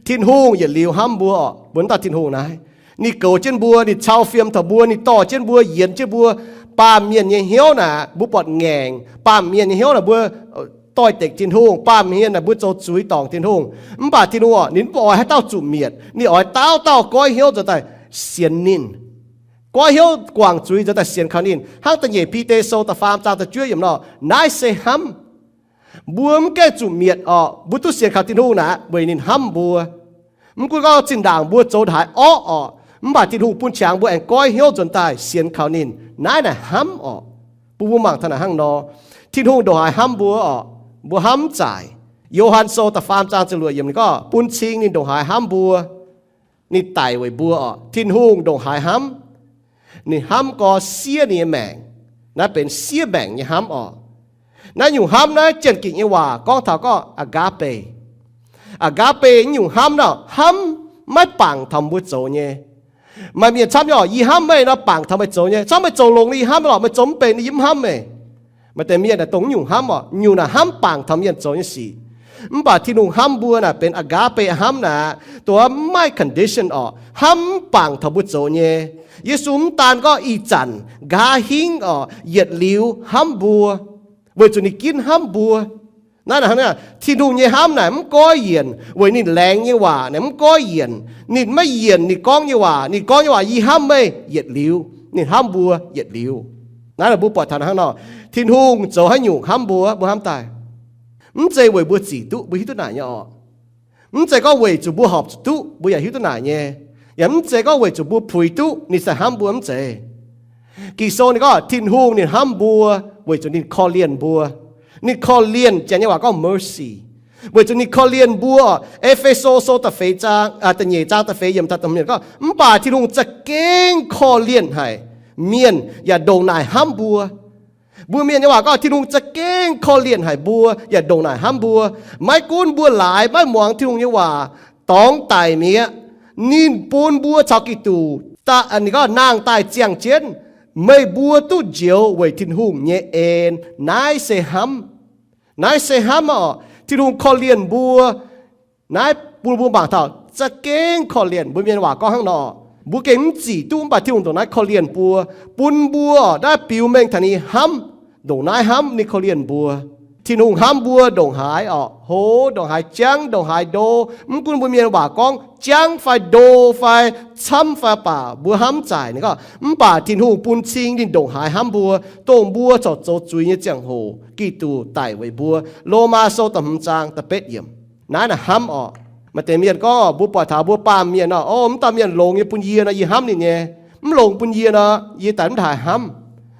Tin-Hungh yietc liuz hnamv mbuo orqc, mbuo dauh Tin-Hungh naaiv, ninh goux jienv mbuo, ninh cau fiem taux mbuo, ninh dorh jienv mbuo, yienx jienv mbuo. Baamh mienh nyei hnyouv naaic mbuo buatc ngaengc, baamh mienh nyei hnyouv naaic mbuo doix-dekc Tin-Hungh, baamh mienh naaic mbuo zoux zuiz dorngc Tin-Hungh. Mv baac Tin-Hungh orqc, ninh mv oix haaix dauh zuqc mietc, ninh oix dauh dauh goiv hnyouv nzuonx daaih sienx ninh. Goiv hnyouv guangc zuiz nzuonx daaih sienx kaux ninh. Hnangv da'nyeic Bide Sou da'faam zaang da'juov yiemc nor, naaiv se hnamv. Mbuo mv gaengh zuqc mietc orqc, mbuo duqv sienx kaux Tin-Hungh naaic weic ninh hnamv mbuo. Mv gunv gorngv zinh ndaangc mbuo zoux haaix orqv orqc, mv baac Tin-Hungh bun qangx mbuo aengx goiv hnyouv nzuonx daaih sienx kaux ninh. Naaiv naaic hnamv orqc. Bun mbuo mangc taux naaic hnangv nor, Tin-Hungh ndongc haaix hnamv mbuo orqc? Mbuo hnamv mv zaaic. Yo^han Sou da'faam zaang ziepc luoqc yiemc ninh gorngv bun cing ninh ndongc haaix hnamv mbuo, ninh daic weic mbuo orqc. Tin-Hungh ndongc haaix hnamv? Ninh hnamv gorx siev ninh nyei maengc. Naaiv benx siev maengc nyei hnamv orqc. Naaiv nyungc hnamv naaiv Janx-Ging nyei waac gorngv taux gorngv agape. Agape nyungc hnamv naaiv hnamv maiv bangc taux mbuo zoux nyei. Maaih mienh camv nyei, yie hnamv meih nor bangc taux meih zoux nyei. Camv meih zoux longx nor yie hnamv lorqc, meih zoux mv benx nor yie mv hnamv meih. Maaih deix mienh naaic dongh nyungc hnamv orqc, nyungc naaic hnamv bangc taux mienh zoux nyei sic. Mv baac Tin-Hungh hnamv mbuo naaic benx agape hnamv naaic, dongh maiv maaih condition orqc, hnamv mv bangc taux mbuo zoux nyei. Yesu mv daan gorngv ih zanc, nqa'haav hingv orqc, yietc liuz hnamv mbuo, weic zuqc ninh ginv hnamv mbuo. Naaiv, Tin-Hungh nyei hnamv naaic mv goiv yienc weic ninh laengz nyei waac naaic mv goiv yienc. Ninh maiv yienc ninh gorngv nyei waac. Ninh gorngv nyei waac, yie hnamv meih, yietc liuz. Ninh hnamv mbuo yietc liuz. Naaiv mbuo buatc taux hnangv nor, Tin-Hungh zoux haaix nyungc hnamv mbuo, mbuo hnamv daaih, mv zeiz weic mbuo zic duqv, mbuo hiuv duqv naaic nyei orqc. Mv zeiz gorngv weic zuqc mbuo horpc zuqc duqv, mbuo yaac hiuv duqv naaic nyei. Yaac mv zeiz gorngv weic zuqc mbuo puix duqv ninh se hnamv mbuo, mv zeiz. Ging-Sou ninh gorngv Tin-Hungh ninh hnamv mbuo weic zuqc ninh korv-lienh mbuo. Ninh korv-lienh, Janx nyei waac gorngv mercy. Weic zuqc ninh korv-lienh mbuo. E^fe^so Sou da'feix zaang, da'nyeic zaang da'feix yiemc daaih da'hmz yiemc gorngv, mv baac Tin-Hungh za'gengh korv-lienh haic mienh yaac ndongc naaic hnamv mbuo. Mbuo Mienh nyei waac gorngv Tin-Hungh za'gengh korv-lienh haic mbuo yaac ndongc naaic hnamv mbuo. Maiv gunv mbuo laaix maiv muangx Tin-Hungh nyei waac, dorngx daic mi'aqv, ninh bun mbuo caux Giduc, ninh gorngv nangh daaih ziangh jienv, meih mbuo duqv njoux weic Tin-Hungh nyei en. Naaiv se hnamv. Naaiv se hnamv orqc. Tin-Hungh korv-lienh mbuo. Naaiv bun mbuo mangc taux za'gengh korv-lienh. Mbuo Mienh waac gorngv hnangv nor, mbuo gengh mv zic duqv, mv baac Tin-Hungh ndongc naaiv korv-lienh mbuo, bun mbuo naaiv biux mengh taux ninh hnamv, ndongc naaiv hnamv ninh korv-lienh mbuo. Tin-Hungh hnamv mbuo ndongc haaix orqc, hoz ndongc haaix, jangv ndongc haaix ndo. Mv gunv mbuo Mienh waac gorngv jangv fai ndo fai camv fai baac mbuo hnamv mv zaic, ninh gorngv, mv baac Tin-Hungh bun cing ninh ndongc haaix hnamv mbuo, dongh mbuo corc zoux zuiz nyei ziangh hoc, Giduc daic weic mbuo. Lomaa Sou da'hmz zaang da'betv yiemc. Naaiv naaic hnamv orqc. Maaih deix mienh gorngv, mbuo buatc taux mbuo baamh mienh orqc, o, mv dauh mienh longx nyei bun yie nor, yie hnamv ninh nyei. Mv longx bun yie nor, yie daaih mv haaix hnamv.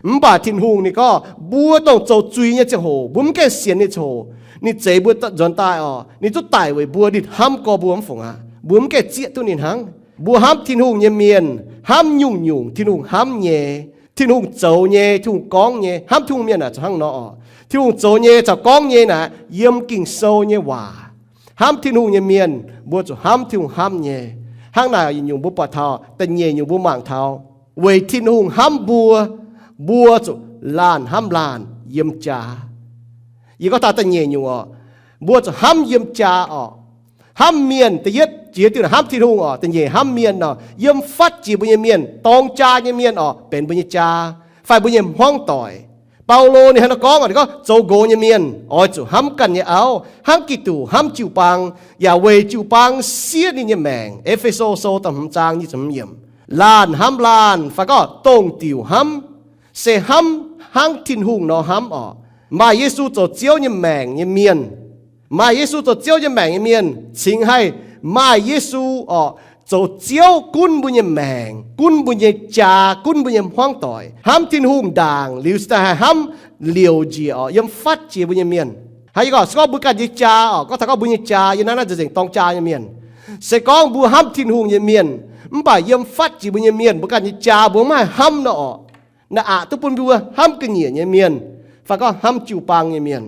Mv baac Tin-Hungh ninh gorngv, mbuo dongh zoux zuiz nyei ziangh hoc, mbuo mv gaengh sienx ninh ziangh hoc, ninh zeix mbuo nzuonx daaih orqc, ninh duqv daic weic mbuo, ninh hnamv gorx mbuo mv fungc aqv. Mbuo mv gaengh zieqv duqv ninh hnangv. Mbuo hnamv Tin-Hungh nyei mienh hnamv nyungc-nyungc Tin-Hungh hnamv nyei, Tin-Hungh zoux nyei, Tin-Hungh gorngv nyei. Hnamv Tin-Hungh mienh aeqv, zuqc hnangv nor orqc. Tin-Hungh zoux nyei caux gorngv nyei naaic yiem Ging-Sou nyei waac. Hnamv Tin-Hungh nyei mienh, mbuo zuqc hnamv Tin-Hungh hnamv nyei. Hnangv naaic yietc nyungc mbuo buatc taux, da'nyeic nyungc mbuo mangc taux, weic Tin-Hungh hnamv mbuo, mbuo zuqc laanh hnamv laanh yiem jaax. Yie gorngv taux da'nyeic nyungc orqc, mbuo zuqc hnamv yiem jaax orqc. Hnamv mienh, da'yietv jiex diuh hnamv Tin-Hungh orqc, da'nyeic hnamv mienh orqc. Yiem fatv jiex mbuo nyei mienh, dorng jaa nyei mienh orqc, benx mbuo nyei jaa fai mbuo nyei hmuangv doic. Baulo ninh hnangv naaiv gorngv orqc, ninh gorngv zoux nqox nyei mienh oix zuqc hnamv ganh nyei auv hnangv Giduc hnamv jiu-baang, yaac weic jiu-baang siev ninh nyei maengc. E^fe^so Sou da'hmz zaang nyic ziepc hmz yiemc. Laanh hnamv laanh fai gorngv dongh diuc hnamv, se hnamv hnangv Tin-Hungh nor hnamv orqc. Maaih Yesu zoux Ziouv nyei maengc nyei mienh, maaih Yesu zoux Ziouv nyei maengc nyei mienh cingx haih maaih Yesu orqc zoux Ziouv gunv mbuo nyei maengc, gunv mbuo nyei jaa, gunv mbuo nyei hmuangv doic. Hnamv Tin-Hungh ndaangc liuz se daaih haih hnamv liouc njiec orqc, yiem fatv jiex mbuo nyei mienh. Hnangv yie gorngv, se gorngv mbuo ganh nyei jaa orqc, gorngv taux gorngv mbuo nyei jaa yiem naaiv naaiv nzengc-nzengc dorng jaa nyei mienh. Se gorngv mbuo hnamv Tin-Hungh nyei mienh, mv baac yiem fatv jiex mbuo nyei mienh, mbuo ganh nyei jaa mbuo mv haih hnamv nor orqc. Naaiv aqc duqv bun mbuo hnamv ga'nyiec nyei mienh, fai gorngv hnamv jiu-baang nyei mienh.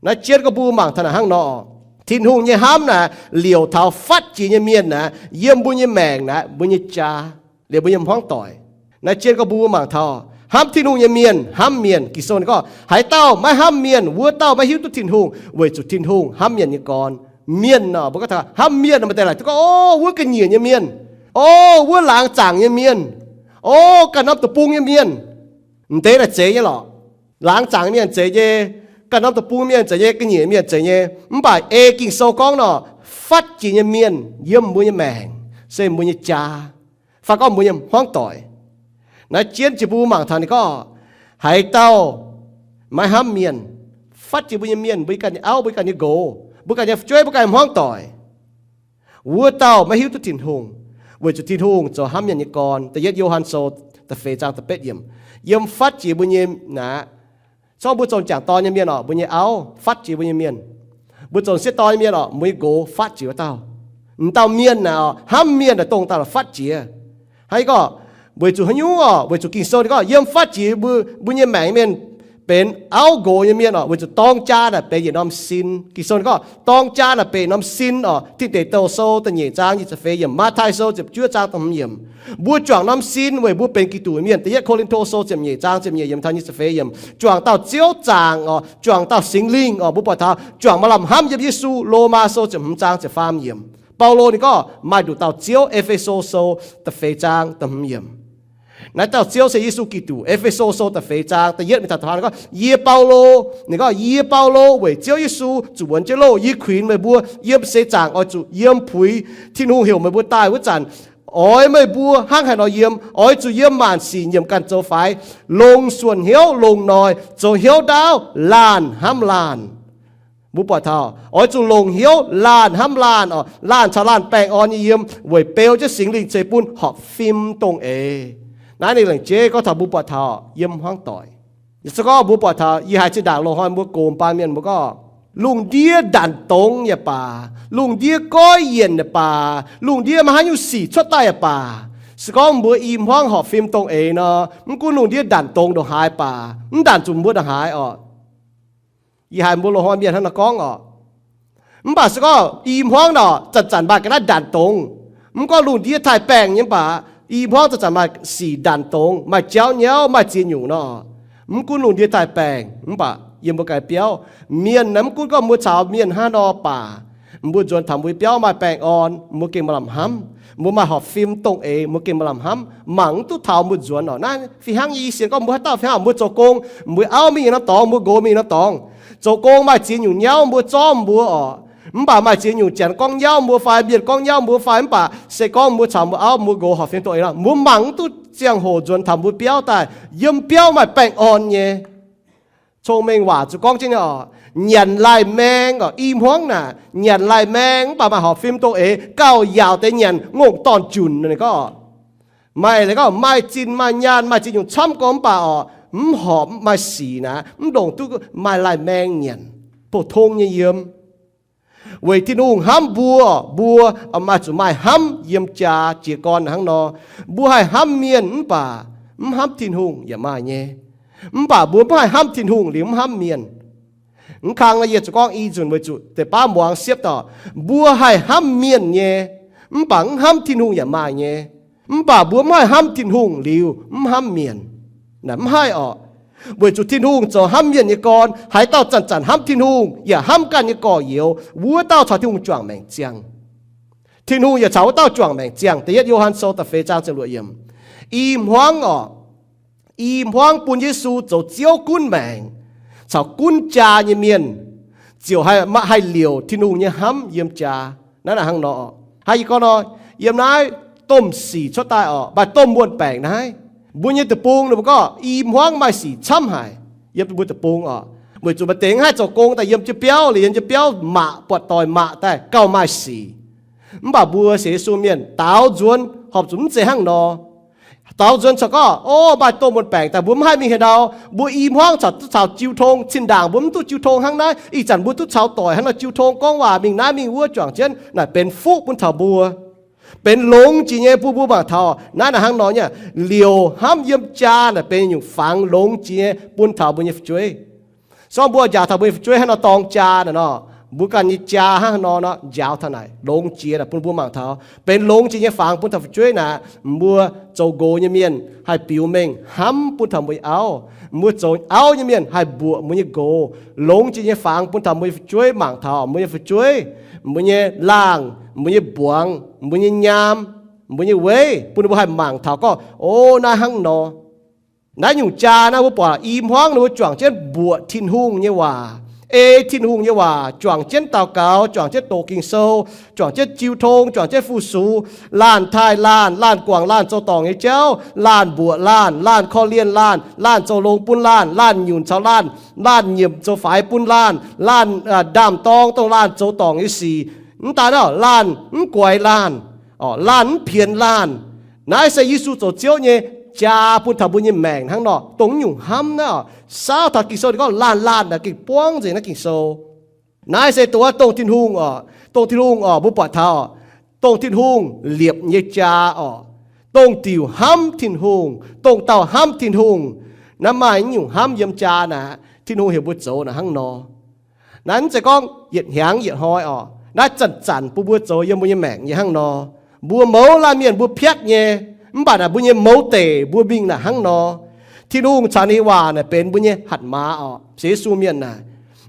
Naaiv jienv gorngv mbuo mangc taux naaic hnangv nor, Tin-Hungh nyei hnamv naaic liouc taux fatv jiex nyei mienh naaic, yiem mbuo nyei maengc naaic, mbuo nyei jaa, liemh mbuo nyei hmuangv doic. Naaiv jienv gorngv mbuo mangc taux hnamv Tin-Hungh nyei mienh hnamv mienh. Ging-Sou ninh gorngv, haaix dauh maiv hnamv mienh, wuov dauh maiv hiuv duqv Tin-Hungh, weic zuqc Tin-Hungh hnamv mienh nyei gorn. Mienh orqc, mbuo gorngv taux hnamv mienh nor, maaih deix laaic duqv gorngv, o, wuov ga'nyiec nyei mienh, o, wuov laangz zaangc nyei mienh, o, ganh norm deic-bung nyei mienh. M'deix naaic zeiz nyei lorqc. Laangz zaangc nyei mienh zeiz nyei, ganh norm deic-bung mienh zeiz nyei, ga'nyiec mienh zeiz nyei. Mv baac ei Ging-Sou gorngv nor, fatv jiex nyei mienh yiem mbuo nyei maengc se mbuo nyei jaa, fai gorngv mbuo nyei hmuangv doic. Naaiv jienv jiex mbuo mangc taux ninh gorngv, haaix dauh maiv hnamv mienh, fatv jiex mbuo nyei mienh, mbuo ganh nyei auv, mbuo ganh nyei nqox, mbuo ganh nyei fu'jueiv, mbuo ganh nyei hmuangv doic, wuov dauh maiv hiuv duqv Tin-Hungh, weic zuqc Tin-Hungh zoux hnamv mienh nyei gorn. Da'yietv Yo^han Sou da'feix zaang da'betv yiemc. Yiem fatv jiex mbuo nyei naaic, se gorngv mbuo zoux m'jangc dorn nyei mienh orqc, mbuo nyei auv fatv jiex mbuo nyei mienh. Mbuo zoux m'sieqv dorn nyei mienh orqc, mbuo nyei nqox fatv jiex wuov dauh. M'dauh mienh naaic orqc, hnamv mienh naaic dongh dauh fatv jiex. Hnangv yie gorngv, weic zuqc haaix nyungc orqc? Weic zuqc Ging-Sou ninh gorngv yiem fatv jiex mbuo, mbuo nyei maengc mienh benx auv nqox nyei mienh oc, weic zuqc dorng jaa naaic benx yietc norm sin. Ging-Sou gorngv dorng jaa naaic benx norm sin oc. Tin Deic Douh Sou da'nyeic zaang nyic ziepc feix yiemc, Matv^taai Sou ziepc juov zaang da'hmz yiemc. Mbuo juangc norm sin weic mbuo benx Giduc mienh. Da'yietv Ko^lin^to Sou ziepc nyeic zaang ziepc nyeic yiemc taux nyic ziepc feix yiemc, juangc dauh Ziouv zaangc oc, juangc dauh Singx Lingh oc. Mbuo buatc taux juangc maaih lamh hnamv yiem Yesu. Lomaa Sou ziepc hmz zaang ziepc faam yiemc. Baulo ninh gorngv maaih nduqc dauh Ziouv. E^fe^so Sou da'feix zaang da'hmz yiemc. Naaiv dauh Ziouv se Yesu Giduc. E^fe^so Sou da'feix zaang da'yietv mingh taux da'faam gorngv, Yie Baulo, ninh gorngv, Yie Baulo weic Ziouv Yesu zuqc wuonx jienv loh, yie kuinx meih mbuo yiem seix zaangc oix zuqc yiem puix Tin-Hungh heuc meih mbuo daaih wuov zanc, oix meih mbuo hnangv haaix nor yiem, oix zuqc yiem maanc sic nyiemc ganh zoux faix, longc suonc hnyouv longc noic zoux hnyouv ndaauv laanh hnamv laanh. Mbuo buatc taux oix zuqc longc hnyouv laanh hnamv laanh oc, laanh caux laanh baengh orn nyei yiem weic beu jienv Singx Lingh ceix bun horpc fim dongh eix. Naaiv ninh laengz jeiv gorngv taux mbuo buatc taux yiem hmuangv doic. Se gorngv mbuo buatc taux yie haiz zinh ndaangc loz-hnoi mbuo gox baamh mienh mbuo gorngv, lungh ndiev ndanc dongz yaac baac, lungh ndiev goiv yienc yaac baac, lungh ndiev maiv haaix nyungc sic cuotv daaih yaac baac, se gorngv mbuo i hmuangv horpc fim dongh eix nor, mv gunv lungh ndiev ndanc dongz ndongc haaix baac, mv ndanc zuqc mbuo ndongc haaix oc. Yie haiz mbuo loz-hnoi mienh hnangv nor gorngv oc. Mv baac se gorngv i hmuangv nor zanc-zanc maaih ga'naaiv ndanc dongz. Mv gorngv lungh ndiev taaih baengh nyei mv baac, i hmuangv zanc-zanc maaih sic ndanc dongz, maaih jauv nyauv, maaih ziex nyungc nor. Mv gunv lungh ndiev taaih baengh mv baac yiem mbuo ganh biauv, mienh naaiv mv gunv gorngv mbuo caux mienh hnangv nor baac, mbuo nzuonx taux mbuo biauv maaih baengh orn, mbuo gengh maaih lamh hnamv. Mbuo maaih horpc fim dongh eix, mbuo gengh maaih lamh hnamv, mangc mv duqv taux mbuo nzuonx oc. Naaiv fih hnangv nyei i sienx gorngv mbuo haaix dauh fih hnangv, mbuo zoux gong, mbuo auv mingh norm dorngx, mbuo nqox mingh norm dorngx, zoux gong maaih ziex nyungc nyauv mbuo zormv mbuo oc. Mv baac maaih ziex nyungc janx gorngv nyauv mbuo fai mienh gorngv nyauv mbuo fai, mv baac se gorngv mbuo caux mbuo auv mbuo nqox horpc fim dongh eix nor, mbuo mangc mv duqv ziangh hoc nzuonx taux mbuo biauv daaih, yiem biauv maaih baengh orn nyei. Cong-mengh waac zuqc gorngv jienv nyei oc, nyanc laih maeng oc, i hmuangv naaic nyanc laih maeng mv baac maaih horpc fim dongh eix, gauh yaauc deix nyanc ngongh dorn-junc. Ninh gorngv maaih, gorngv maaih zinh maaih nyaanh maaih ziex nyungc camv gorngv mv baac oc, mv horpc maaih sic naaic, mv longc duqv maaih laih maeng nyanc, pou-tong nyei yiem. Weic Tin-Hungh hnamv mbuo, mbuo maaih zuqc maaih hnamv yiem jaa jiez gorn hnangv nor. Mbuo haih hnamv mienh mv baac mv hnamv Tin-Hungh yaac maaih nyei. Mv baac mbuo mv haih hnamv Tin-Hungh liuz mv hnamv mienh. Mv kang yie zuqc gorngv i nzunc weic zuqc deix baav muangx siepv oc, mbuo haih hnamv mienh nyei, mv baac mv hnamv Tin-Hungh yaac maaih nyei. Mv baac mbuo mv haih hnamv Tin-Hungh liuz mv hnamv mienh. Naaic mv haih oc. Weic zuqc Tin-Hungh zoux hnamv mienh nyei gorn, haaix dauh zanc-zanc hnamv Tin-Hungh yaac hnamv ganh nyei gorx-youz, wuov dauh caux Tin-Hungh juangc maengc ziangh. Tin-Hungh yaac caux wuov dauh juangc maengc ziangh. Da'yietv Yo^han Sou da'feix zaang ziepc luoqc yiemc. I hmuangv oc, i hmuangv bun Yesu zoux Ziouv gunv maengc caux gunv jaa nyei mienh, ziouc haih, haih liouc Tin-Hungh nyei hnamv yiem jaa. Naaiv naaic hnangv nor, haaix yie gorngv nor, yiem naaiv domh sic cuotv daaih oc, maaih domh muonh baengc naaiv. Mbuo nyei deic-bung ninh mbuo gorngv i hmuangv maaih sic camv haic yiem mbuo deic-bung oc, weic zuqc maaih deix mv haih zoux gong daaih yiem jienv biauv, liuz yiem jienv biauv maqc, buatc doic maqc daaih gauh maaih sic. Mv baac mbuo sienx Yesu mienh daaux nzuonx horpc zuqc mv zeiz hnangv nor. Daaux nzuonx corc gorngv, o, maaih domh muonh baengc daaih mbuo mv haih mingh haaix ndau, mbuo i hmuangv corc duqv caux jiu tong. Zinh ndaangc mbuo mv duqv jiu tong hnangv naaiv, ih zanc mbuo duqv caux doic hnangv nor jiu tong, gorngv waac mingh naaiv mingh wuov juangc jienv, naaic benx fuqv bun taux mbuo. Benx longx jiex nyei bun mbuo mangc taux. Naaiv naaic hnangv nor nyei, liouc hnamv yiem jaa naaic benx nyungc fangx longx jiex nyei bun taux mbuo nyei fu'jueiv. Se gorngv mbuo njaaux taux mbuo nyei fu'jueiv hnangv nor dorng jaa naaic nor, mbuo ganh nyei jaa hnangv haaix nor nor njaaux taux naaic longx jiex naaic bun mbuo mangc taux. Benx longx jiex nyei fangx bun taux fu'jueiv naaic, mbuo zoux nqox nyei mienh haih biux mengh hnamv bun taux mbuo nyei auv. Mbuo zoux auv nyei mienh haih mbuoqc mbuo nyei nqox. Longx jiex nyei fangx bun taux mbuo nyei fu'jueiv mangc taux mbuo nyei fu'jueiv, mbuo nyei laangh, mbuo nyei mbuangz, mbuo nyei nyaam, mbuo nyei weiv, bun ninh mbuo haih mangc taux gorngv, o, naaiv hnangv nor. Naaiv nyungc jaa naaiv mbuo buatc i hmuangv ninh mbuo juangc jienv mbuoqc Tin-Hungh nyei waac, ei Tin-Hungh nyei waac, juangc jienv daux gaux, juangc jienv doqc Ging-Sou, juangc jienv jiu tong, juangc jienv fu-sux, laanh taaih laanh, laanh guangc laanh zoux dorngc nyei jauv, laanh mbuoqc laanh, laanh korv-lienh laanh, laanh zoux longx bun laanh, laanh nyunc caux laanh, laanh nyiemc zoux faix bun laanh, laanh ndaam-dorng dongh laanh zoux dorngc nyei sic. Mv daan, laanh mv guaix laanh, laanh mv pienx laanh. Naaiv se Yesu zoux Ziouv nyei jaa bun taux mbuo nyei maengc hnangv nor. Dongh nyungc hnamv naaiv, saauv taux Ging-Sou ninh gorngv laanh laanh naaic gengh buangv nzengc naaiv Ging-Sou. Naaiv se dongh, dongh Tin-Hungh oc, dongh Tin-Hungh oc, mbuo buatc taux dongh Tin-Hungh liepc nyei jaa oc, dongh diuc hnamv Tin-Hungh, dongh dauh hnamv Tin-Hungh, Naaiv maaih nyungc hnamv yiem jaa naaic, Tin-Hungh heuc mbuo zoux naaic hnangv nor. Naaiv mv zeiz gorngv yietc hnyangx yietc hnoi oc. Naaiv zanc-zanc bun mbuo zoux yiem mbuo nyei maengc nyei hnangv nor. Mbuo mouz laanh mienh mbuo piatv nyei, mv baac naaic mbuo nyei mouz deic mbuo mingh naaic hnangv nor. Tin-Hungh caux ninh waac naaic benx mbuo nyei hatc maaz oc. Sienx Yesu mienh naaic,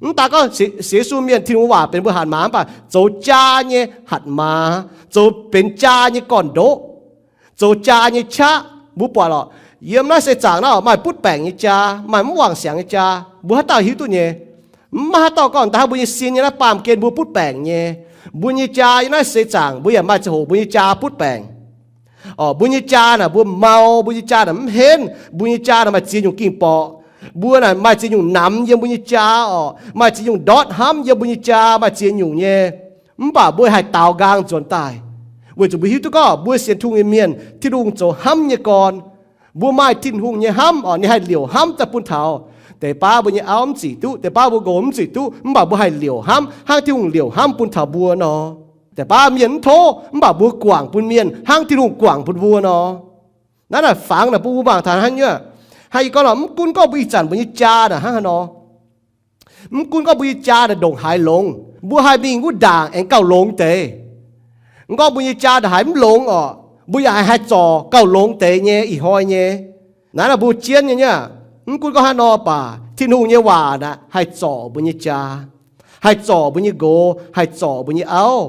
mv daaih gorngv sienx Yesu mienh Tin-Hungh waac benx mbuo hatc maaz, mv baac zoux jaa nyei hatc maaz, zoux benx jaa nyei gorn-ndoqv, zoux jaa nyei qaqv. Mbuo buatc lorqc, yiem naaiv seix zaangc naaiv maaih butv baengc nyei jaa, maaih mv wangc siangx nyei jaa. Mbuo haaix dauh hiuv duqv nyei? Mv maaih haaix dauh gorngv daaih hnangv mbuo nyei sin nyei naaiv baamh gen mbuo butv baengc nyei. Mbuo nyei jaa yiem naaiv seix zaangc mbuo yaac maaih ziangh hoc mbuo nyei jaa butv baengc. Orqc, mbuo nyei jaa naaic mbuo mau, mbuo nyei jaa naaic mv henv, mbuo nyei jaa naaic maaih ziex nyungc ging-borqc. Mbuo naaic maaih ziex nyungc namx yiem mbuo nyei jaa orqc, maaih ziex nyungc ndortv hnamv yiem mbuo nyei jaa, maaih ziex nyungc nyei. Mv baac mbuo haih daaux nqaang nzuonx daaih, weic zuqc mbuo hiuv duqv gorngv mbuo sienx Tin-Hungh nyei mienh, Tin-Hungh zoux hnamv nyei gorn. Mbuo maaih Tin-Hungh nyei hnamv orqc, ninh haih liouc hnamv daaih bun taux deix baav mbuo nyei auv mv zuqc duqv, deix baav mbuo nqox mv zuqc duqv, mv baac mbuo haih liouc hnamv hnangv Tin-Hungh liouc hnamv bun taux mbuo nor. Deix baav mienh mv tov, mv baac mbuo guangc bun mienh hnangv Tin-Hungh guangc bun mbuo nor. Naaiv naaic fangx naaic bun mbuo mangc taux hnangv nyuoqc. Hnangv yie gorngv lorqc, mv gunv gorngv mbuo ih zanc mbuo nyei jaa naaic hnangv haaix nor, mv gunv gorngv mbuo nyei jaa naaic ndongc haaix longx, mbuo haih mingh wuov ndaangc aengx gauh longx deix. Mv gorngv mbuo nyei jaa ndongc haaix mv longx orqc, mbuo yaac haih zorc gauh longx deix nyei ih hnoi nyei. Naaiv naaic mbuo jienv nyei nyuoqc. Mv gunv gorngv haaix nor baac Tin-Hungh nyei waac naaic haih zorc mbuo nyei jaa, haih zorc mbuo nyei nqox, haih zorc mbuo nyei auv.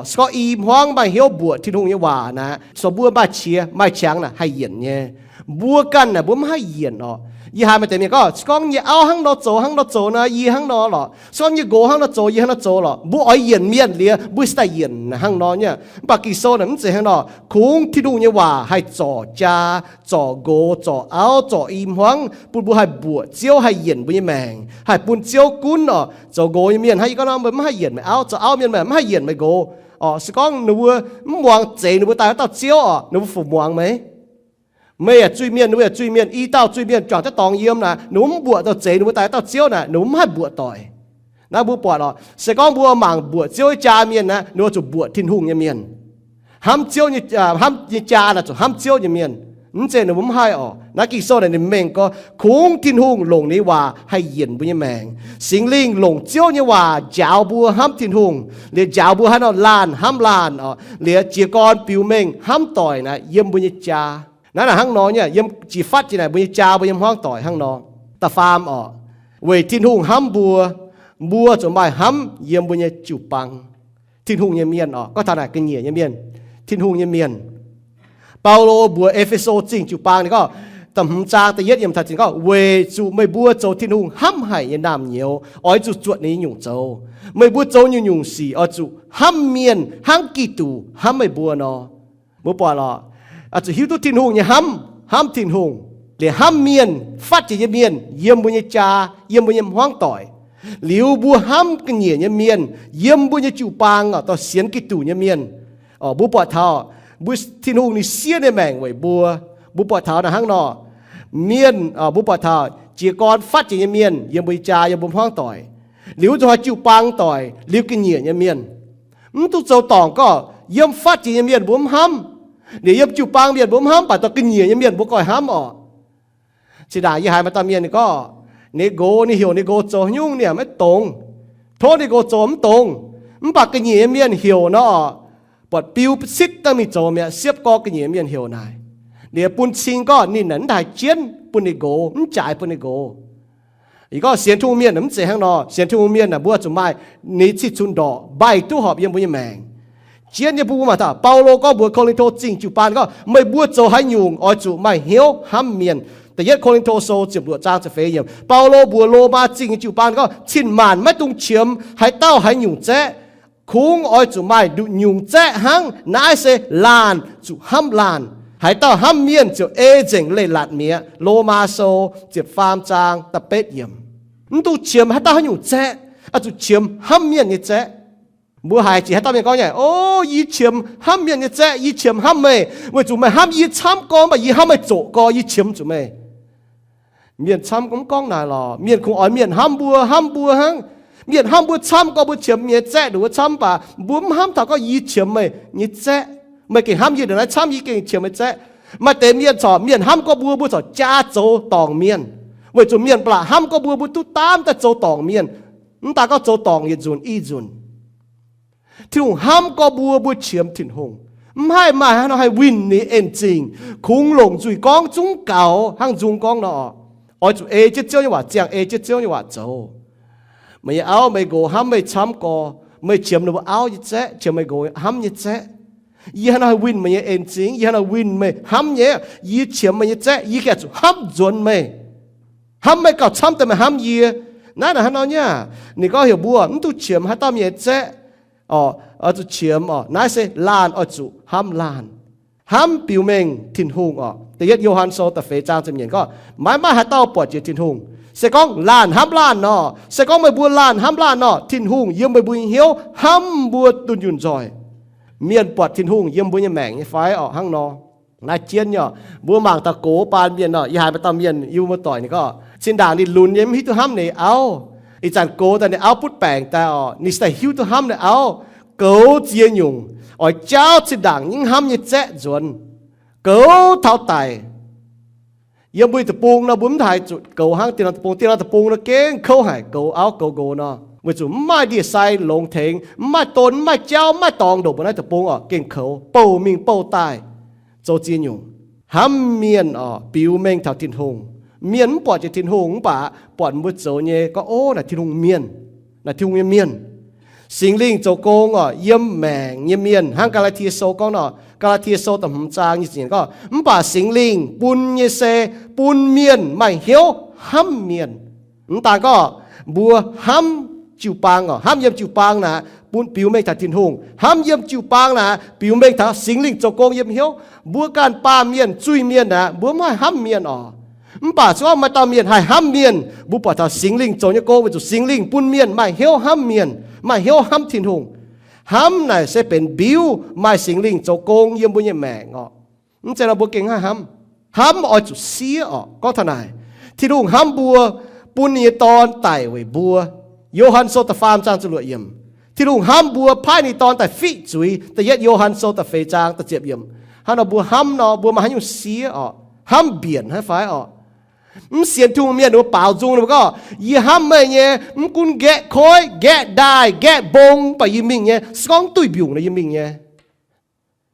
Se gorngv i hmuangv maaih hnyouv mbuoqc Tin-Hungh nyei waac naaic, se gorngv mbuo maaih qiex maaih qangx naaic haih yienc nyei. Mbuo ganh naaic mbuo mv haih yienc orqc. Yie haiz maaih deix mienh gorngv, se gorngv yie nyei auv hnangv nor zoux, hnangv nor zoux nor, yie hnangv nor lorqc. Se gorngv yie nyei nqox hnangv nor zoux, yie hnangv nor zoux lorqc. Mbuo oix yienc mienh liuz, mbuo se daaih yienc hnangv nor nyuoqc. Mv baac Ging-Sou naaic mv zeiz hnangv nor. Kungx Tin-Hungh nyei waac haih zorc jaa, zorc nqox, zorc auv, zorc i hmuangv, bun mbuo haih mbuoqc Ziouv, haih yienc mbuo nyei maengc, haih bun Ziouv gunv orqc. Zoux nqox nyei mienh hnangv yie gorngv nor, meih mv haih yienc meih auv. Zoux auv mienh meih mv haih yienc meih nqox orqc. Se gorngv ninh mbuo mv muangx zeix ninh mbuo daaih haaix dauh Ziouv orqc, ninh mbuo fu muangx meih? Meih yaac zuiz-mienh, ninh mbuo yaac zuiz-mienh, i dauh zuiz-mienh juangc jienv dorngx yiem naaic, ninh mbuo mv mbuoqc dauh zeix ninh mbuo daaih haaix dauh Ziouv naaic, ninh mbuo mv haih mbuoqc doic. Naaiv mbuo buatc orqc, se gorngv mbuo mangc mbuoqc Ziouv nyei jaa mienh naaic, ninh mbuo zuqc mbuoqc Tin-Hungh nyei mienh. Hnamv Ziouv nyei, hnamv nyei jaa naaic zuqc hnamv Ziouv nyei mienh. Mv zeiz ninh mbuo mv haih orqc. Naaiv Ging-Sou naaic ninh mengh gorngv, kungx Tin-Hungh longc ninh waac haih yienc mbuo nyei maengc. Singx Lingh longc Ziouv nyei waac njaaux mbuo hnamv Tin-Hungh, liuz njaaux mbuo haaix nor laanh hnamv laanh orqc, liuz jiez gorn biux mengh hnamv doic naaic yiem mbuo nyei jaa. Naaiv naaic hnangv nor nyei, yiem jiex fatv jiex naaic mbuo nyei jaa, mbuo nyei hmuangv doic hnangv nor. Da'faam orqc, weic Tin-Hungh hnamv mbuo, mbuo zuqc maaih hnamv yiem mbuo nyei jiu-baang. Tin-Hungh nyei mienh orqc, gorngv taux naaic ga'nyiec nyei mienh, Tin-Hungh nyei mienh. Baulo mbuox E^fe^so Zingh jiu-baang ninh gorngv, da'hmz zaang da'yietv yiemc taux ziepc gorngv, weic zuqc meih mbuo zoux Tin-Hungh hnamv haic nyei naamh nyouz, oix zuqc zuotc ninh nyei nyungc zoux. Meih mbuo zoux nyungc-nyungc sic oix zuqv hnamv mienh hnangv Giduc hnamv meih mbuo nor. Mbuo buatc lorqc, zuqc hiuv duqv Tin-Hungh nyei hnamv, hnamv Tin-Hungh, liuz hnamv mienh, fatv jiex nyei mienh yiem mbuo nyei jaa, yiem mbuo nyei hmuangv doic. Liuz mbuo hnamv ga'nyiec nyei mienh yiem mbuo nyei jiu-baang, dorh sienx Giduc nyei mienh. Mbuo buatc taux mbuo Tin-Hungh ninh siev ninh maengc weic mbuo. Mbuo buatc taux naaic hnangv nor, mienh, mbuo buatc taux jiez gorn fatv jiex nyei mienh yiem mbuo nyei jaa, yiem mbuo hmuangv doic, liuz zuqc haaix jiu-baang doic, liuz ga'nyiec nyei mienh. Mv duqv zoux dorngc gorngv yiem fatv jiex nyei mienh mbuo mv hnamv, liuz yiem jiu-baang mienh mbuo mv hnamv, baac dorh ga'nyiec nyei mienh mbuo goiv hnamv orqc. Zinh ndaangc yie haiz maaih dauh mienh ninh gorngv, ninh nqox, ninh heuc ninh nqox zoux nyungc ninh maiv dongz, tov ninh nqox zoux mv dongz. Mv baac ga'nyiec nyei mienh heuc nor, buatc biu sitv dangh mingh zoux mi'aqv, siepv gorx ga'nyiec nyei mienh heuc naaic. Liuz bun cing gorngv ninh naaic mv haih jienv bun ninh nqox, mv jaaix bun ninh nqox. Ih gorngv sienx Tin-Hungh mienh mv zeiz hnangv nor. Sienx Tin-Hungh mienh naaic mbuo zuqc maaih ninh cih cunx ndorqc mbaih duqv horpc yiem mbuo nyei maengc. Jienv nyei bun mbuo mangc taux Baulo gorngv mbuox Ko^lin^to Zingh jiu-baang gorngv, meih mbuo zoux haaix nyungc oix zuqc maaih hnyouv hnamv mienh. Da'yietv Ko^lin^to Sou ziepc luoqc zaang ziepc feix yiemc. Baulo mbuox Lomaa Zingh nyei jiu-baang gorngv, cin-maanc maiv dungx qiemx haaix dauh haaix nyungc zaeqv. Kungx oix zuqc maaih nduqc nyungc zaeqv hnangv. Naaiv se laanh zuqc hnamv laanh. Haaix dauh hnamv mienh ziouc ei nzengc leiz-latc mi'aqv. Lomaa Sou ziepc faam zaang da'betv yiemc. Mv dungx qiemx haaix dauh haaix nyungc zaeqv, oix zuqc qiemx hnamv mienh nyei zaeqv. Mbuo haiz jiex haaix dauh mienh gorngv nyei, O, yie qiemx hnamv mienh nyei zaeqv, yie qiemx hnamv meih weic zuqc meih hnamv yie camv gorx, mv baac yie hnamv meih zoqc gorx, yie qiemx zuqc meih. Mienh camv mv gorngv naaic lorqc. Mienh kungx oix mienh hnamv mbuo, hnamv mbuo hnangv. Mienh hnamv mbuo camv gorx, mbuo qiemx mienh nyei zaeqv nduqc wuov camv, mv baac mbuo mv hnamv taux gorngv yie qiemx meih nyei zaeqv. Meih gengh hnamv yie ndongc naaiv camv, yie gengh qiemx meih zaeqv. Maaih deix mienh corc, mienh hnamv gorngv mbuo, mbuo corc jaa zoux dorngc mienh, weic zuqc mienh ba'laqc hnamv gorngv mbuo, mbuo duqv daamv daaih zoux dorngc mienh. Mv daan gorngv zoux dorngc yietc nzunc i nzunc. Tin-Hungh hnamv gorngv mbuo, mbuo qiemx Tin-Hungh, mv haih maaih haaix nor haih winh ninh en zingh, kungx longc nzuih gorngv zungv gaux hnangv nzung gorngv nor. Oix zuqc ei jienv Ziouv nyei waac ziangh, ei jienv Ziouv nyei waac zoux. Meih nyei auv meih nqox hnamv meih camv gorx, meih qiemx ninh mbuo auv nyei zaeqv, qiemx meih nqox hnamv nyei zaeqv. Yie hnangv naaiv haih winh meih nyei en zingh, yie hnangv naaiv winh meih hnamv nyei. Yie qiemx meih nyei zaeqv, yie gengh zuqc hnamv nzuonx meih. Hnamv meih gauh camv deix meih hnamv yie. Naaiv naaic hnangv nor nyei aqv. Ninh gorngv heuc mbuo mv dungx qiemx haaix dauh mienh nyei zaeqv, oix zuqc qiemx oc. Naaiv se laanh oix zuqc hnamv laanh. Hnamv biux mengh Tin-Hungh oc. Da'yietv Yo^han Sou da'feix zaang ziepc nyeic gorngv, maiv maaih haaix dauh buatc jiex Tin-Hungh. Se gorngv laanh hnamv laanh nor, se gorngv meih mbuo laanh hnamv laanh nor, Tin-Hungh yiem meih mbuo nyei hnyouv hnamv mbuo dunh yunh nzoih. Mienh buatc Tin-Hungh yiem mbuo nyei maengc nyei fai oc? Hnangv nor. Naaiv jienv nyei oc. Mbuo mangc taux gox baan mienh oc. Yie haiz maaih dauh mienh yiem mbuo doic ninh gorngv, zinh ndaangc ninh lunx nyei mv hiuv duqv hnamv ninh auv. Ih zanc gox daaih ninh auv butv baengc daaih oc, ninh se daaih hiuv duqv hnamv ninh auv. Goux ziex nyungc, oix jaauv zinh ndaangc nyei hnamv nyei zaeqv nzuonx. Goux taux daic. Yiem mbuo nyei deic-bung nor, mbuo mv haiz zuqc goux hnangv dieh norm deic-bung. Dieh norm deic-bung nor gengh kouv haic, goux auv goux nqox nor, weic zuqc mv maaih ndie-sai longx tengx, mv maaih don, mv maaih jauv, mv maaih dorngx ndongc mbuo naaiv deic-bung oc. Gengh kouv, bouh mingh bouh daaih, zoux ziex nyungc. Hnamv mienh oc, biux mengh taux Tin-Hungh. Mienh mv buatc jiex Tin-Hungh mv baac buatc mbuo zoux nyei gorngv, ov, naaic Tin-Hungh mienh, naaic Tin-Hungh nyei mienh. Singx Lingh zoux gong oc, yiem maengc nyei mienh, hnangv Gaa^laa^tie Sou gorngv nor. Gaa^laa^tie Sou da'hmz zaang nyic ziepc nyeic gorngv, mv baac Singx Lingh bun nyei se bun mienh maaih hnyouv hnamv mienh. Mv daan gorngv mbuo hnamv jiu-baang oc, hnamv yiem jiu-baang naaic bun biux mengh taux Tin-Hungh, hnamv yiem jiu-baang naaic biux mengh taux Singx Lingh zoux gong yiem hnyouv. Mbuo ganh baamh mienh, zuiz-mienh naaic, mbuo mv haih hnamv mienh oc. Mv baac se gorngv maaih dauh mienh haih hnamv mienh, mbuo buatc taux Singx Lingh zoux nyei gong, weic zuqc Singx Lingh bun mienh maaih hnyouv hnamv mienh, maaih hnyouv hnamv Tin-Hungh. Hnamv naaic se benx mbiuv maaih Singx Lingh zoux gong yiem mbuo nyei maengc oc. Mv zeiz nor mbuo gengh haih hnamv. Hnamv oix zuqc siev oc. Gorngv taux naaic, Tin-Hungh hnamv mbuo, bun ninh nyei Dorn daic weic mbuo. Yo^han Sou da'faam zaang ziepc luoqc yiemc. Tin-Hungh hnamv mbuo, paaiv ninh Dorn daaih fiqv zuiz. Da'yietv Yo^han Sou da'feix zaang da'ziepc yiemc. Hnangv nor mbuo hnamv nor, mbuo maaih haaix nyungc siev oc? Hnamv mbienc haiv fai oc? Mv sienx Tin-Hungh mienh ninh mbuo baaux nzung ninh mbuo gorngv, yie hnamv meih nyei, mv gunv nqaeqv koiv, nqaeqv ndaaih, nqaeqv mbong, mv baac yie mingh nyei. Se gorngv duih mbiungc nor yie mingh nyei.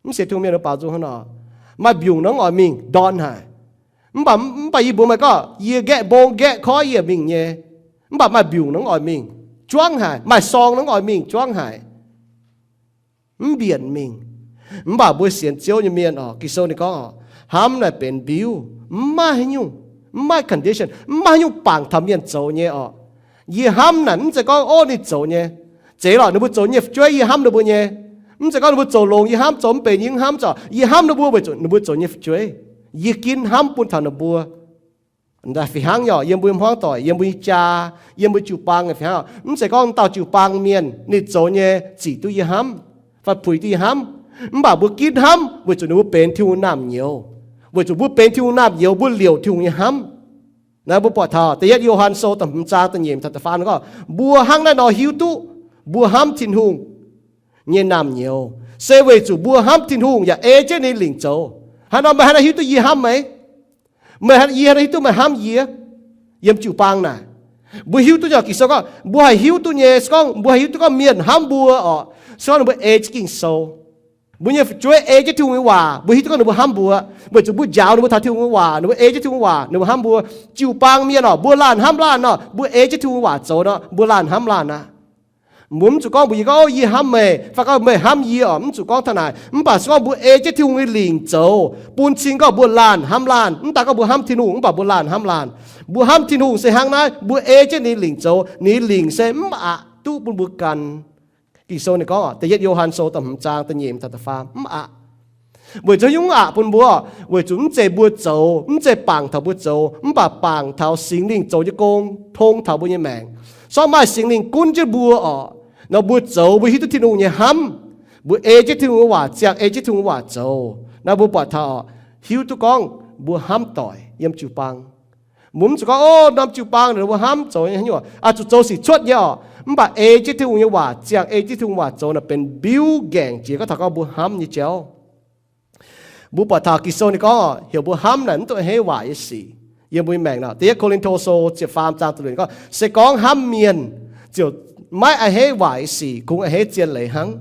Mv sienx Tin-Hungh mienh ninh mbuo baaux nzung hnangv nor, maaih mbiungc nor mv oix mingh, ndorn haic. Mv baac, mv baac yie mbuox meih gorngv, yie nqaeqv mbong, nqaeqv koiv yie mingh nyei. Mv baac maaih mbiungc nor mv oix mingh, juangv haic. Maaih sorng nor mv oix mingh, juangv haic. Mv mbienc mingh. Mv baac mbuo sienx Ziouv nyei mienh oc, Ging-Sou ninh gorngv oc, hnamv naaic benx mbiuv, mv maaih haaix nyungc, mv maaih condition, mv maaih haaix nyungc bangc taux mienh zoux nyei oc. Yie hnamv naaic mv zeiz gorngv, ov, ninh zoux nyei. Zeiz lorqc, ninh mbuo zoux nyei fu'jueiv yie hnamv ninh mbuo nyei. Mv zeiz gorngv ninh mbuo zoux longx yie hnamv, zoux mv benx yie mv hnamv, zoux yie hnamv ninh mbuo weic zuqc ninh mbuo zoux nyei fu'jueiv. Yie ginv hnamv bun taux ninh mbuo. Fih hnangv nyei oc, yiem mbuo nyei hmuangv doic, yiem mbuo nyei jaa, yiem mbuo jiu-baang fih hnangv oc. Mv zeiz gorngv dauh jiu-baang mienh ninh zoux nyei zic duqv yie hnamv fai puix duqv yie hnamv, mv baac mbuo ginv hnamv weic zuqc ninh mbuo benx Tin-Hungh naamh nyouz. Weic zuqc mbuo benx Tin-Hungh naamh nyouz, mbuo liouc Tin-Hungh nyei hnamv. Naaiv mbuo buatc taux da'yietv Yo^han Sou da'hmz zaang da'nyeic taux da'faam gorngv, mbuo hnangv naaiv nor hiuv duqv mbuo hnamv Tin-Hungh nyei naamh nyouz se weic zuqc mbuo hnamv Tin-Hungh yaac ei jienv ninh lingc zoux. Haaix nor meih hnangv naaiv hiuv duqv yie hnamv meih? Meih, yie hnangv naaiv hiuv duqv meih hnamv yie? Yiem jiu-baang naaic, mbuo hiuv duqv nyei. Ging-Sou gorngv mbuo haih hiuv duqv nyei. Se gorngv mbuo haih hiuv duqv gorngv mienh hnamv mbuo oc, se gorngv ninh mbuo ei jienv Ging-Sou. Mbuo nyei fu'jueiv ei jienv Tin-Hungh nyei waac, mbuo hiuv duqv gorngv ninh mbuo hnamv mbuo, weic zuqc mbuo njaaux ninh mbuo taux Tin-Hungh nyei waac, ninh mbuo ei jienv Tin-Hungh waac, ninh mbuo hnamv mbuo. Jiu-baang mienh oc, mbuo laanh hnamv laanh nor, mbuo ei jienv Tin-Hungh waac zoux nor, mbuo laanh hnamv laanh aqv. Mbuo mv zuqc gorngv mbuo, yie gorngv, ov, yie hnamv meih, fai gorngv meih hnamv yie oc, mv zuqc gorngv taux naaic. Mv baac se gorngv mbuo ei jienv Tin-Hungh nyei lingc zoux bun cing gorngv mbuo laanh hnamv laanh. Mv daan gorngv mbuo hnamv Tin-Hungh, mv baac mbuo laanh hnamv laanh. Mbuo hnamv Tin-Hungh se hnangv naaiv, mbuo ei jienv ninh lingc zoux, ninh lingc se mv aqc duqv bun mbuo gan. Ging-Sou ninh gorngv, da'yietv Yo^han Sou da'hmz zaang da'nyeic taux da'faam, mv aqc. Weic zuqc nyungc mv aqc bun mbuo, weic zuqc mv zeiz mbuo zoux, mv zeiz bangc taux mbuo zoux, mv baac bangc taux Singx Lingh zoux nyei gong tong taux mbuo nyei maengc. Sorng maaih Singx Lingh gunv jienv mbuo oc, nor mbuo zoux mbuo hiuv duqv Tin-Hungh nyei hnamv, mbuo ei jienv Tin-Hungh nyei waac ziangh, ei jienv Tin-Hungh nyei waac zoux, naaiv mbuo buatc taux hiuv duqv gorngv mbuo hnamv doic yiem jiu-baang. Mbuo mv zuqc gorngv, ov, norm jiu-baang ninh mbuo hnamv zoux nyei, oix zuqc zoux sic cuotv nyei oc. Mv baac ei jienv Tin-Hungh nyei waac ziangh, ei jienv Tin-Hungh waac zoux naaic benx mbiuv nqaengc jiex gorngv taux gorngv mbuo hnamv nyei jauv. Mbuo buatc taux Ging-Sou ninh gorngv oc, heuc mbuo hnamv naaic mv duqv a'hneiv waaic nyei sic. Yiem mbuo nyei maengc nor, da'yietv Ko^lin^to Sou ziepc faam zaang da'luoqc ninh gorngv, se gorngv hnamv mienh ziouc maiv a'hneiv waaic nyei sic, kungx a'hneiv zien leiz hnangv.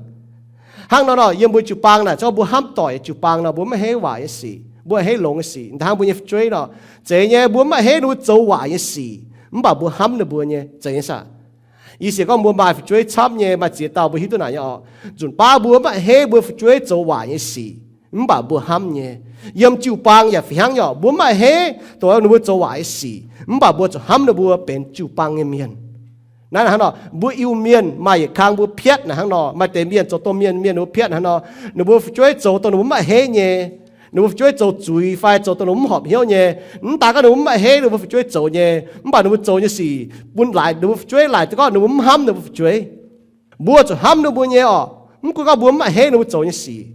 Hnangv nor nor, yiem mbuo jiu-baang naaic, se gorngv mbuo hnamv doic jiu-baang nor, mbuo maiv a'hneiv waaic nyei sic, mbuo a'hneiv longx nyei sic, hnangv mbuo nyei fu'jueiv nor. Zeiz nyei, mbuo maiv a'hneiv ninh mbuo zoux waaic nyei sic, mv baac mbuo hnamv ninh mbuo nyei, zeiz nyei saah? Yie sienx gorngv mbuo maaih fu'jueiv camv nyei, maaih ziex dauh mbuo hiuv duqv naaic nyei oc. Nzunc baav mbuo maiv a'hneiv mbuo fu'jueiv zoux waaic nyei sic, mv baac mbuo hnamv nyei. Yiem jiu-baang yaac fih hnangv nyei oc, mbuo maiv a'hneiv dongh ninh mbuo zoux waaic nyei sic, mv baac mbuo zuqc hnamv ninh mbuo benx jiu-baang nyei mienh. Naaiv hnangv nor, mbuo Iu-Mienh maaih yietc kang mbuo piatv naaic hnangv nor, maaih deix mienh zoux domh mienh mienh ninh mbuo piatv hnangv nor, ninh mbuo fu'jueiv zoux dongh ninh mbuo maiv a'hneiv nyei, ninh mbuo fu'jueiv zoux zuiz fai zoux dongh ninh mbuo mv horpc hnyouv nyei, mv daaih gorngv ninh mbuo maiv a'hneiv ninh mbuo fu'jueiv zoux nyei, mv baac ninh mbuo zoux nyei sic bun laaix ninh mbuo fu'jueiv laaic duqv gorngv ninh mbuo mv hnamv ninh mbuo fu'jueiv. Mbuo zuqc hnamv ninh mbuo nyei oc, mv gunv gorngv mbuo mv a'hneiv ninh mbuo zoux nyei sic.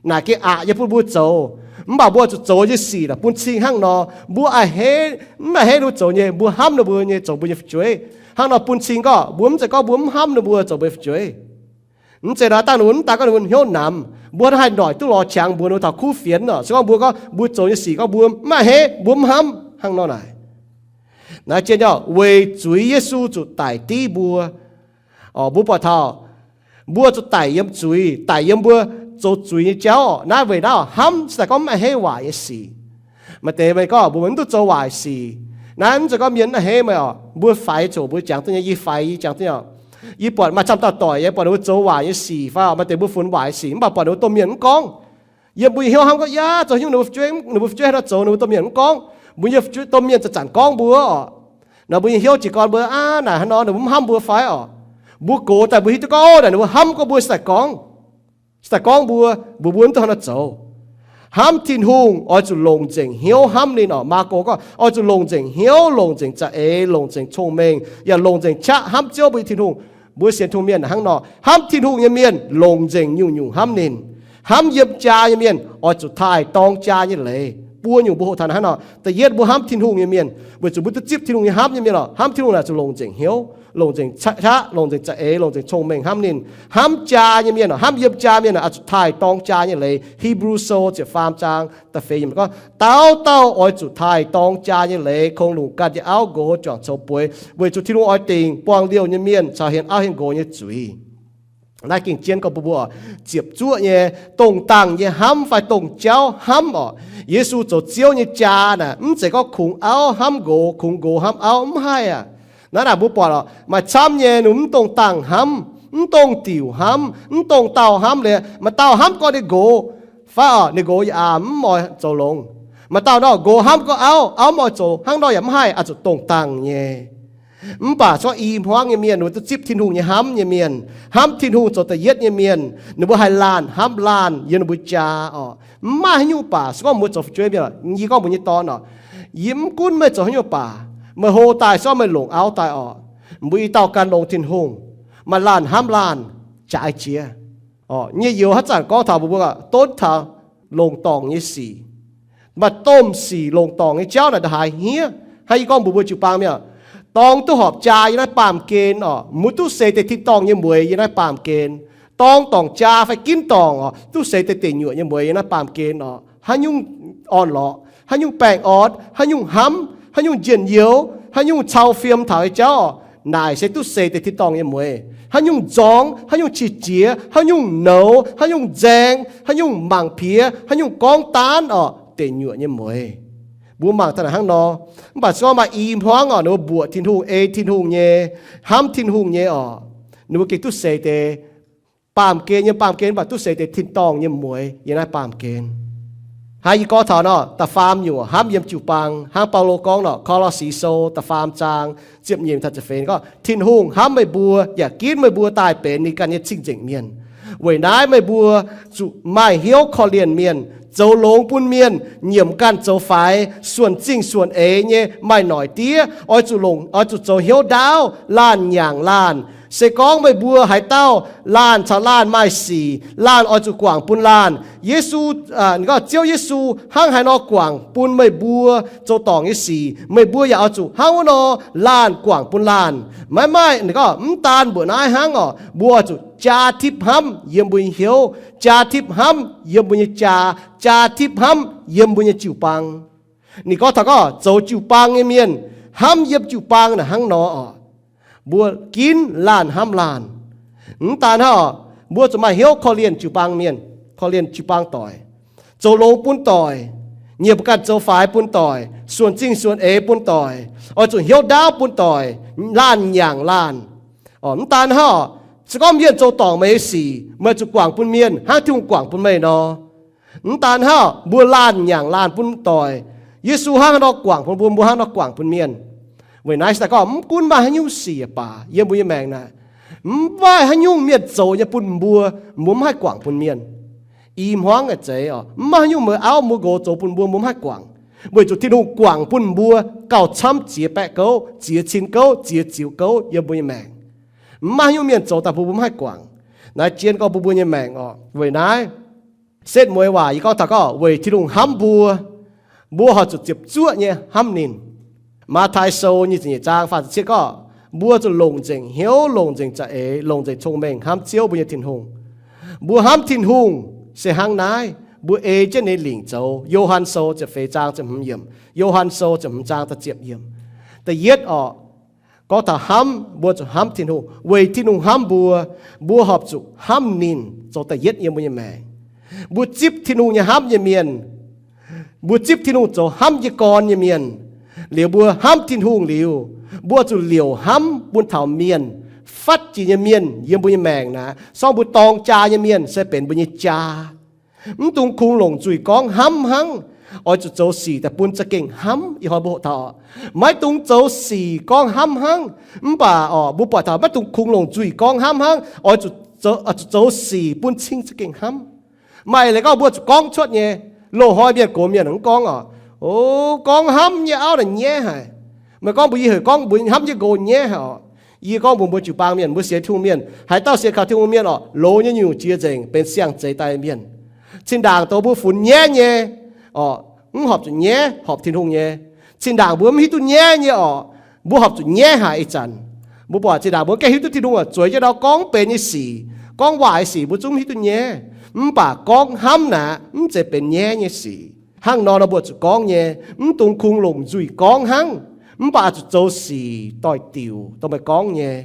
Naaic gengh aqc nyei bun mbuo zoux, mv baac mbuo zuqc zoux nyei sic naaic bun cing hnangv nor, mbuo a'hneiv, mv a'hneiv ninh mbuo zoux nyei, mbuo hnamv ninh mbuo nyei zoux mbuo nyei fu'jueiv. Hnangv nor bun cing gorngv mbuo mv zeiz gorngv mbuo mv hnamv ninh mbuo zoux mbuo nyei fu'jueiv. Mv zeiz nor dangh ninh mbuo mv daaih gorngv ninh mbuo hnyouv namx, mbuo haih noic duqv lorz qangx mbuox ninh mbuo taux kuv fienx oc. Se gorngv mbuo gorngv mbuo zoux nyei sic gorngv mbuo mv a'hneiv, mbuo mv hnamv hnangv nor naaic. Naaiv zien nyei oc, weic zuiz Yesu zuqc daic div mbuo. Mbuo buatc taux mbuo zuqc daic yiem zuiz, daic yiem mbuo zoux zuiz nyei jauv oc. Naaiv weic naaiv oc, hnamv se daaih gorngv mv a'hneiv waaic nyei sic. Maaih deix meih gorngv mbuo mv duqv zoux waaic sic. Naaiv mv zeiz gorngv mienh mv a'hneiv meih oc. Mbuo faix coc mbuo jangx duqv nyei, yie faix yie jangx duqv nyei oc. Yie buatc maaih camv dauh doic yie buatc ninh mbuo zoux waaic nyei sic fai oc, maaih deix mbuo funx waaic sic mv baac buatc ninh mbuo domh mienh mv gorngv. Yiem mbuo nyei hnyouv hnamv gorngv, yaac zoux hnyouv ninh mbuo fu'jueiv, ninh mbuo fu'jueiv haaix nor zoux ninh mbuo domh mienh mv gorngv. Mbuo nyei fu'jueiv, domh mienh zanc-zanc gorngv mbuo oc. Nor mbuo nyei hnyouv jiez gorn mbuo aav naaic hnangv nor ninh mbuo mv hnamv mbuo fai oc. Mbuo gox daaih mbuo hiuv duqv gorngv naaic ninh mbuo hnamv gorngv mbuo se daaih gorngv, se daaih gorngv mbuo, mbuo mbuo mv duqv hnangv nor zoux. Hnamv Tin-Hungh oix zuqc longc nzengc hnyouv hnamv ninh oc. Maako gorngv oix zuqc longc nzengc hnyouv, longc nzengc za'eix, longc nzengc cong-mengh, yaac longc nzengc qaqv hnamv Ziouv mbuo nyei Tin-Hungh. Mbuo sienx Tin-Hungh mienh hnangv nor, hnamv Tin-Hungh nyei mienh longc nzengc nyungc-nyungc hnamv ninh. Hnamv yiem jaa nyei mienh oix zuqc taaih dorng jaa nyei leiz. Buo nyungc mbuo hoqc taux hnangv nor. Da'yietv mbuo hnamv Tin-Hungh nyei mienh weic zuqc mbuo duqv zipv Tin-Hungh nyei hnamv nyei mienh oc. Hnamv Tin-Hungh naaic zuqc longc nzengc hnyouv, longc nzengc qaqv, longc nzengc za'eix, longc nzengc cong-mengh hnamv ninh. Hnamv jaa nyei mienh oc, hnamv yiem jaa mienh oc, oix zuqc taaih dorng jaa nyei leiz. Hipv^lu Sou ziepc faam zaang da'feix yiemc gorngv, dauh dauh oix zuqc taaih dorng jaa nyei leiz, kungx longc ganh nyei auv nqox juangc coux bueix, weic zuqc Tin-Hungh oix dingc buangh liouh nyei mienh caux hienx auv hienx nqox nyei zuiz. Naaiv gengh jienv gorngv mbuo, mbuo ziepc zuoqv nyei, dongh dangh nyei hnamv fai dongh jauv hnamv oc. Yesu zoux Ziouv nyei jaa naaic mv zeiz gorngv kungx auv hnamv nqox, kungx nqox hnamv auv, mv haih aqv. Naaiv naaic mbuo buatc oc, maaih camv nyei ninh mv dongh dangh hnamv, mv dongh diuc hnamv, mv dongh dauh hnamv liuz, maaih dauh hnamv gorngv ninh nqox fai oc, ninh nqox yaac mv oix zoux longx. Maaih dauh nor nqox hnamv gorngv auv, auv mv oix zoux, hnangv nor yaac mv haih, oix zuqc dongh dangh nyei. Mv baac se gorngv i hmuangv nyei mienh, ninh mbuo duqv zipv Tin-Hungh nyei hnamv nyei mienh, hnamv Tin-Hungh zoux da'yietv nyei mienh, ninh mbuo haih laanh hnamv laanh yiem ninh mbuo jaa oc. Mv maaih haaix nyungc baac, se gorngv mbuo zoux fu'jueiv mienh, yie gorngv mbuo nyei dorn oc, yie mv gunv meih zoux haaix nyungc baac, meih hlo daaih se gorngv meih longc auv daaih oc, mbuo i dauh gan longx Tin-Hungh, maaih laanh hnamv laanh, jaaix jiex. Nyei youz haaix zanc gorngv taux mbuo, mbuo donv taux longc dorngc nyei sic. Maaih domh sic longc dorngc nyei jauv naaic ndongc haaix hniev. Hnangv yie gorngv mbuox mbuo jiu-baang mienh, dorng duqv horpc jaa yiem naaiv baamh gen oc, mbuo duqv seix deix tin-dorngh nyei mueix yiem naaiv baamh gen. Dorng dorngc jaa fai ginv dorngc oc, duqv seix deix deic nyuoqc nyei mueix yiem naaiv baamh gen oc. Haaix nyungc orn-lorqc, haaix nyungc baengh orn, haaix nyungc hnamv, haaix nyungc njien-youh, haaix nyungc cau fiem taux nyei jauv oc, naaic se duqv seix deix tin-dorngh nyei mueix. Haaix nyungc nzorng, haaix nyungc qiex jiez, haaix nyungc nouz, haaix nyungc nzaeng, haaix nyungc mangc piex, haaix nyungc gorngv daanv oc, deic nyuoqc nyei mueix. Mbuo mangc daaih naaic hnangv nor. Mv baac se gorngv maaih i hmuangv oc, ninh mbuo mbuoqc Tin-Hungh, ei Tin-Hungh nyei, hnamv Tin-Hungh nyei oc, ninh mbuo gengh duqv seix deix baamh gen, yiem baamh gen mv baac duqv seix deix tin-dorngh nyei mueix yiem naaiv baamh gen. Hnangv yie gorngv taux nor, da'faam nyungc hnamv yiem jiu-baang, hnangv Baulo gorngv nor, Ko^lo^si Sou da'faam zaang ziepc nyeic taux ziepc feix gorngv, Tin-Hungh hnamv meih mbuo yaac ginv meih mbuo daaih benx ninh ganh nyei cing-nzengc mienh. Weic naaiv meih mbuo zuqc maaih hnyouv korv-lienh mienh, zoux longx bun mienh, nyiemc ganh zoux faix, suonc zingh suonc eix nyei, maaih noic diev, oix zuqc longc, oix zuqc zoux hnyouv ndaauv, laanh nyaangc laanh, Se gorngv meih mbuo haaix dauh laanh caux laanh maaih sic, laanh oix zuqc guangc bun laanh. Yesu, gorngv Ziouv Yesu hnangv haaix nor guangc bun meih mbuo zoux dorngc nyei sic, meih mbuo yaac oix zuqc hnangv wuov nor laanh guangc bun laanh. Maiv maaih, gorngv mv daan mbuoqc naaiv hnangv orqc, mbuo oix zuqc jaa tipv hnamv yiem mbuo nyei hnyouv, jaa tipv hnamv yiem mbuo nyei jaa, jaa tipv hnamv yiem mbuo nyei jiu-baang. Ninh gorngv taux gorngv zoux jiu-baang nyei mienh, hnamv yiem jiu-baang naaic hnangv nor orqc, mbuo ginv laanh hnamv laanh. Mv daan hnangv orqc, mbuo zuqc maaih hnyouv korv-lienh jiu-baang mienh, korv-lienh jiu-baang doic, zoux longx bun doic, nyiemc ganh zoux faix bun doic, suonc zingh suonc eix bun doic, oix zuqc hnyouv ndaauv bun doic, laanh nyaangc laanh. Mv daan hnangv orqc, se gorngv mienh zoux dorngc meih nyei sic, meih zuqc guangc bun mienh hnangv Tin-Hungh guangc bun meih nor. Mv daan hnangv orqc, mbuo laanh nyaangc laanh bun doic. Yesu hnangv haaix nor guangc bun mbuo, mbuo hnangv nor guangc bun mienh. Weic naaiv se daaih gorngv mv gunv maaih haaix nyungc sic baac yiem mbuo nyei maengc naaic, mv maaih haaix nyungc mienh zoux nyei bun mbuo, mbuo mv haih guangc bun mienh. I hmuangv a'zeiz orqc, mv maaih haaix nyungc meih auv mbuo nqox zoux bun mbuo, mbuo mv haih guangc. Weic zuqc Tin-Hungh guangc bun mbuo gauh camv ziex baeqv gouv, ziex cin gouv, ziex ziux gouv yiem mbuo nyei maengc. Mv maaih haaix nyungc mienh zoux daaih bun mbuo mv haih guangc. Naaiv jienv gorngv bun mbuo nyei maengc orqc. Weic naaiv, setv mueiz waac yie gorngv taux gorngv weic Tin-Hungh hnamv mbuo, mbuo horpc zuqc ziepc zuoqv nyei hnamv ninh. Matv^taai Sou nyic ziepc nyeic zaang faah ziepc cietv gorngv, mbuo zuqc longc nzengc hnyouv, longc nzengc za'eix, longc nzengc cong-mengh hnamv Ziouv mbuo nyei Tin-Hungh. Mbuo hnamv Tin-Hungh se hnangv naaiv, mbuo ei jienv ninh lingc zoux. Yo^han Sou ziepc feix zaang ziepc hmz yiemc. Yo^han Sou ziepc hmz zaang da'ziepc yiemc. Da'yietv orqc, gorngv taux hnamv, mbuo zuqc hnamv Tin-Hungh. Weic Tin-Hungh hnamv mbuo, mbuo horpc zuqc hnamv ninh zoux da'yietv yiem mbuo nyei maengc. Mbuo zipv Tin-Hungh nyei hnamv nyei mienh, mbuo zipv Tin-Hungh zoux hnamv nyei gorn nyei mienh, liuz mbuo hnamv Tin-Hungh liuz, mbuo zuqc liouc hnamv bun taux mienh, fatv jiex nyei mienh yiem mbuo nyei maengc naaic. Sorng mbuo dorng jaa nyei mienh se benx mbuo nyei jaa. Mv dungx kungx longc nzuih gorngv hnamv hnangv, oix zuqc zoux sic daaih bun za'gengh hnamv. Ih hnoi mbuo hoqc taux, maiv dungx zoux sic gorngv hnamv hnangv. Mv baac orqc, mbuo buatc taux maiv dungx kungx longc nzuih gorngv hnamv hnangv, oix zuqc zoux sic bun cing za'gengh hnamv. Maaih leiz gorngv mbuo zuqc gorngv cuotv nyei. Loz-hnoi mienh gox mienh mv gorngv orqc, o, gorngv hnamv nyei auv naaic nyaiv haic. Meih gorngv mbuox yie heuc gorngv mbuox hnamv nyei nqox nyaiv haic orqc. Yie gorngv mbuox mbuo jiu-baang mienh, mbuo sienx Tin-Hungh mienh, haaix dauh sienx kaux Tin-Hungh mienh orqc, loz nyei nyungc jiex nzengc benx siang-zeix daaih mienh. Cin-ndaangc doz mbuo funx nyaiv nyei orqc, mv horpc zuqc nyaiv, horpc Tin-Hungh nyei. Cin-ndaangc mbuo mv hiuv duqv nyaiv nyei orqc, mbuo horpc zuqc nyaiv haic ih zanc. Mbuo buatc zinh ndaangc mbuo gengh hiuv duqv Tin-Hungh oix zueiz jienv ndau gorngv benx nyei sic, gorngv waac nyei sic mbuo zungv hiuv duqv nyaiv. Mv baac gorngv hnamv naaic mv zeiz benx nyaiv nyei sic. Hnangv nor nor mbuo zuqc gorngv nyei. Mv dungx kungx longc nzuih gorngv hnangv, mv baac zuqc zoux sic doix-diuc dongh meih gorngv nyei.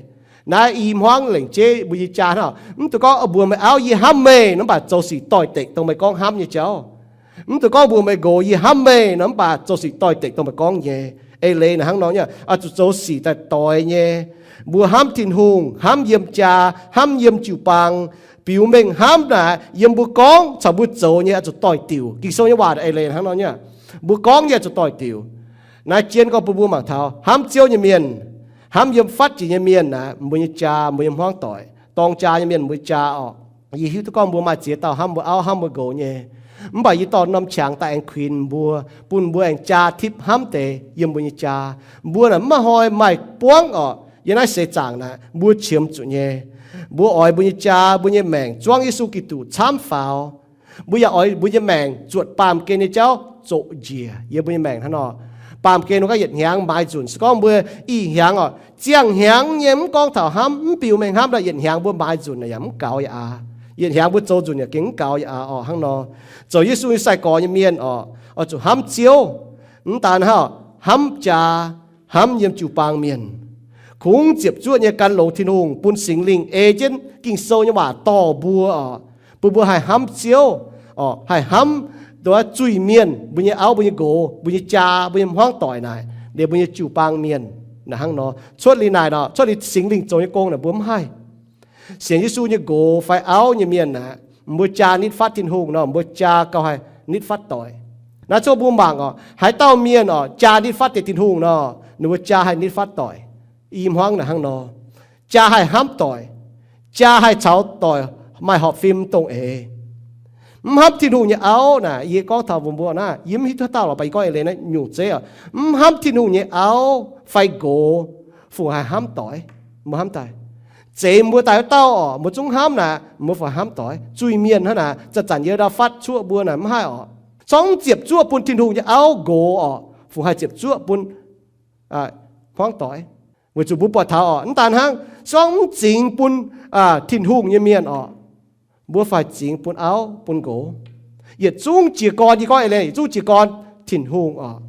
Naaiv i hmuangv lengc jeiv mbuo nyei jaa hnangv. Mv dungx gorngv mbuox meih auv yie hnamv meih nor mv baac zoux sic doix-dekc dongh meih gorngv hnamv nyei jauv. Mv dungx gorngv mbuox meih nqox yie hnamv meih nor mv baac zoux sic doix-dekc dongh meih gorngv nyei. Eix leiz naaic hnangv nor nyei, oix zuqc zoux sic daaih doix nyei. Mbuo hnamv Tin-Hungh, hnamv yiem jaa, hnamv yiem jiu-baang, biux mengh hnamv naaic yiem mbuo gorngv caux mbuo zoux nyei oix zuqc doix-diuc. Ging-Sou nyei waac eix leiz hnangv nor nyei, mbuo gorngv nyei oix zuqc doix-diuc. Naaiv jienv gorngv bun mbuo mangc taux hnamv Ziouv nyei mienh, hnamv yiem fatv jiex nyei mienh naaic, mbuo nyei jaa, mbuo nyei hmuangv doic, dorng jaa nyei mienh, mbuo jaa orqc. Yie hiuv duqv gorngv mbuo maaih ziex dauh hnamv mbuo auv hnamv mbuo nqox nyei. Mv baac yie dorh norm qangx daaih aengx kuinx mbuo, bun mbuo aengx jaa tipv hnamv deix yiem mbuo nyei jaa. Mbuo naaic mv maaih hnoi maaih buangv orqc. Yiem naaiv seix zaangc naaic mbuo qiemx zuqc nyei. Mbuo oix mbuo nyei jaa, mbuo nyei maengc zuangv Yesu Giduc camv faaux. Mbuo yaac oix mbuo nyei maengc zuotc baamh gen nyei jauv zoqc njiec yiem mbuo nyei maengc hnangv nor. Baamh gen mbuo gorngv yietc hnyangx maaiz nzunc. Se gorngv mbuo ih hnyangx orqc, ziangh hnyangx nyei mv gorngv taux hnamv, mv biux mengh hnamv nor, yietc hnyangx mbuo maaiz nzunc yaac mv gaux yaac aav. Yietc hnyangx mbuo zoux nzunc yaac gengh mv gaux yaac aav orqc. Hnangv nor, zoux Yesu nyei sai-gorx nyei mienh orqc, oix zuqc hnamv Ziouv. Mv daan hnangv, hnamv jaa, hnamv yiem jiu-baang mienh. Kungx ziepc zuoqv nyei gan longx Tin-Hungh bun Singx Lingh ei jienv Ging-Sou nyei waac dorh mbuo orqc, bun mbuo haih hnamv Ziouv orqc, haih hnamv nduov zuiz-mienh, mbuo nyei auv, mbuo nyei nqox, mbuo nyei jaa, mbuo nyei hmuangv doic naaic, liemh mbuo nyei jiu-baang mienh. Naaic hnangv nor, cuotv liuz naaic nor, cuotv liuz Singx Lingh zoux nyei gong naaic mbuo mv haih. Sienx Yesu nyei nqox fai auv nyei mienh aeqv, mbuo jaa nitv fatv Tin-Hungh nor, mbuo jaa gauh haih nitv fatv doic. Naaiv cuotv mbuo mangc orqc, haaix dauh mienh orqc jaa nitv fatv deix Tin-Hungh nor, ninh mbuo jaa haih nitv fatv doic. I hmuangv naaic hnangv nor, jaa haih hnamv doic, jaa haih caux doic maaih horpc fim dongh eix. Mv hnamv Tin-Hungh nyei auv naaic, yie gorngv taux mbuo mbuo naaiv, yie mv hiuv duqv dauh lorqc, baac yie gorngv eix leiz naaiv nyungc zeiv orqc, mv hnamv Tin-Hungh nyei auv fai nqox, fungc haih hnamv doic? Mbuo hnamv daaih. Zeix mbuo daaih wuov dauh orqc, mbuo zungv hnamv naaic, mbuo fungc hnamv doix. Zuiz-mienh hnangv naaic, zanc-zanc yie ndau fatv cuoqv mbuo naaic mv haih orqc. Zorqv mv ziepc zuoqv bun Tin-Hungh nyei auv nqox orqc, fungc haih ziepc zuoqv bun hmuangv doix. Weic zuqc mbuo buatc taux orqc, mv daan hnangv, zorqv mv zingx bun Tin-Hungh nyei mienh orqc, mbuo fai zingx bun auv bun nqox. Yietc zungv jiez gorn, yie gorngv eix leiz, yietc zungv jiez gorn Tin-Hungh orqc.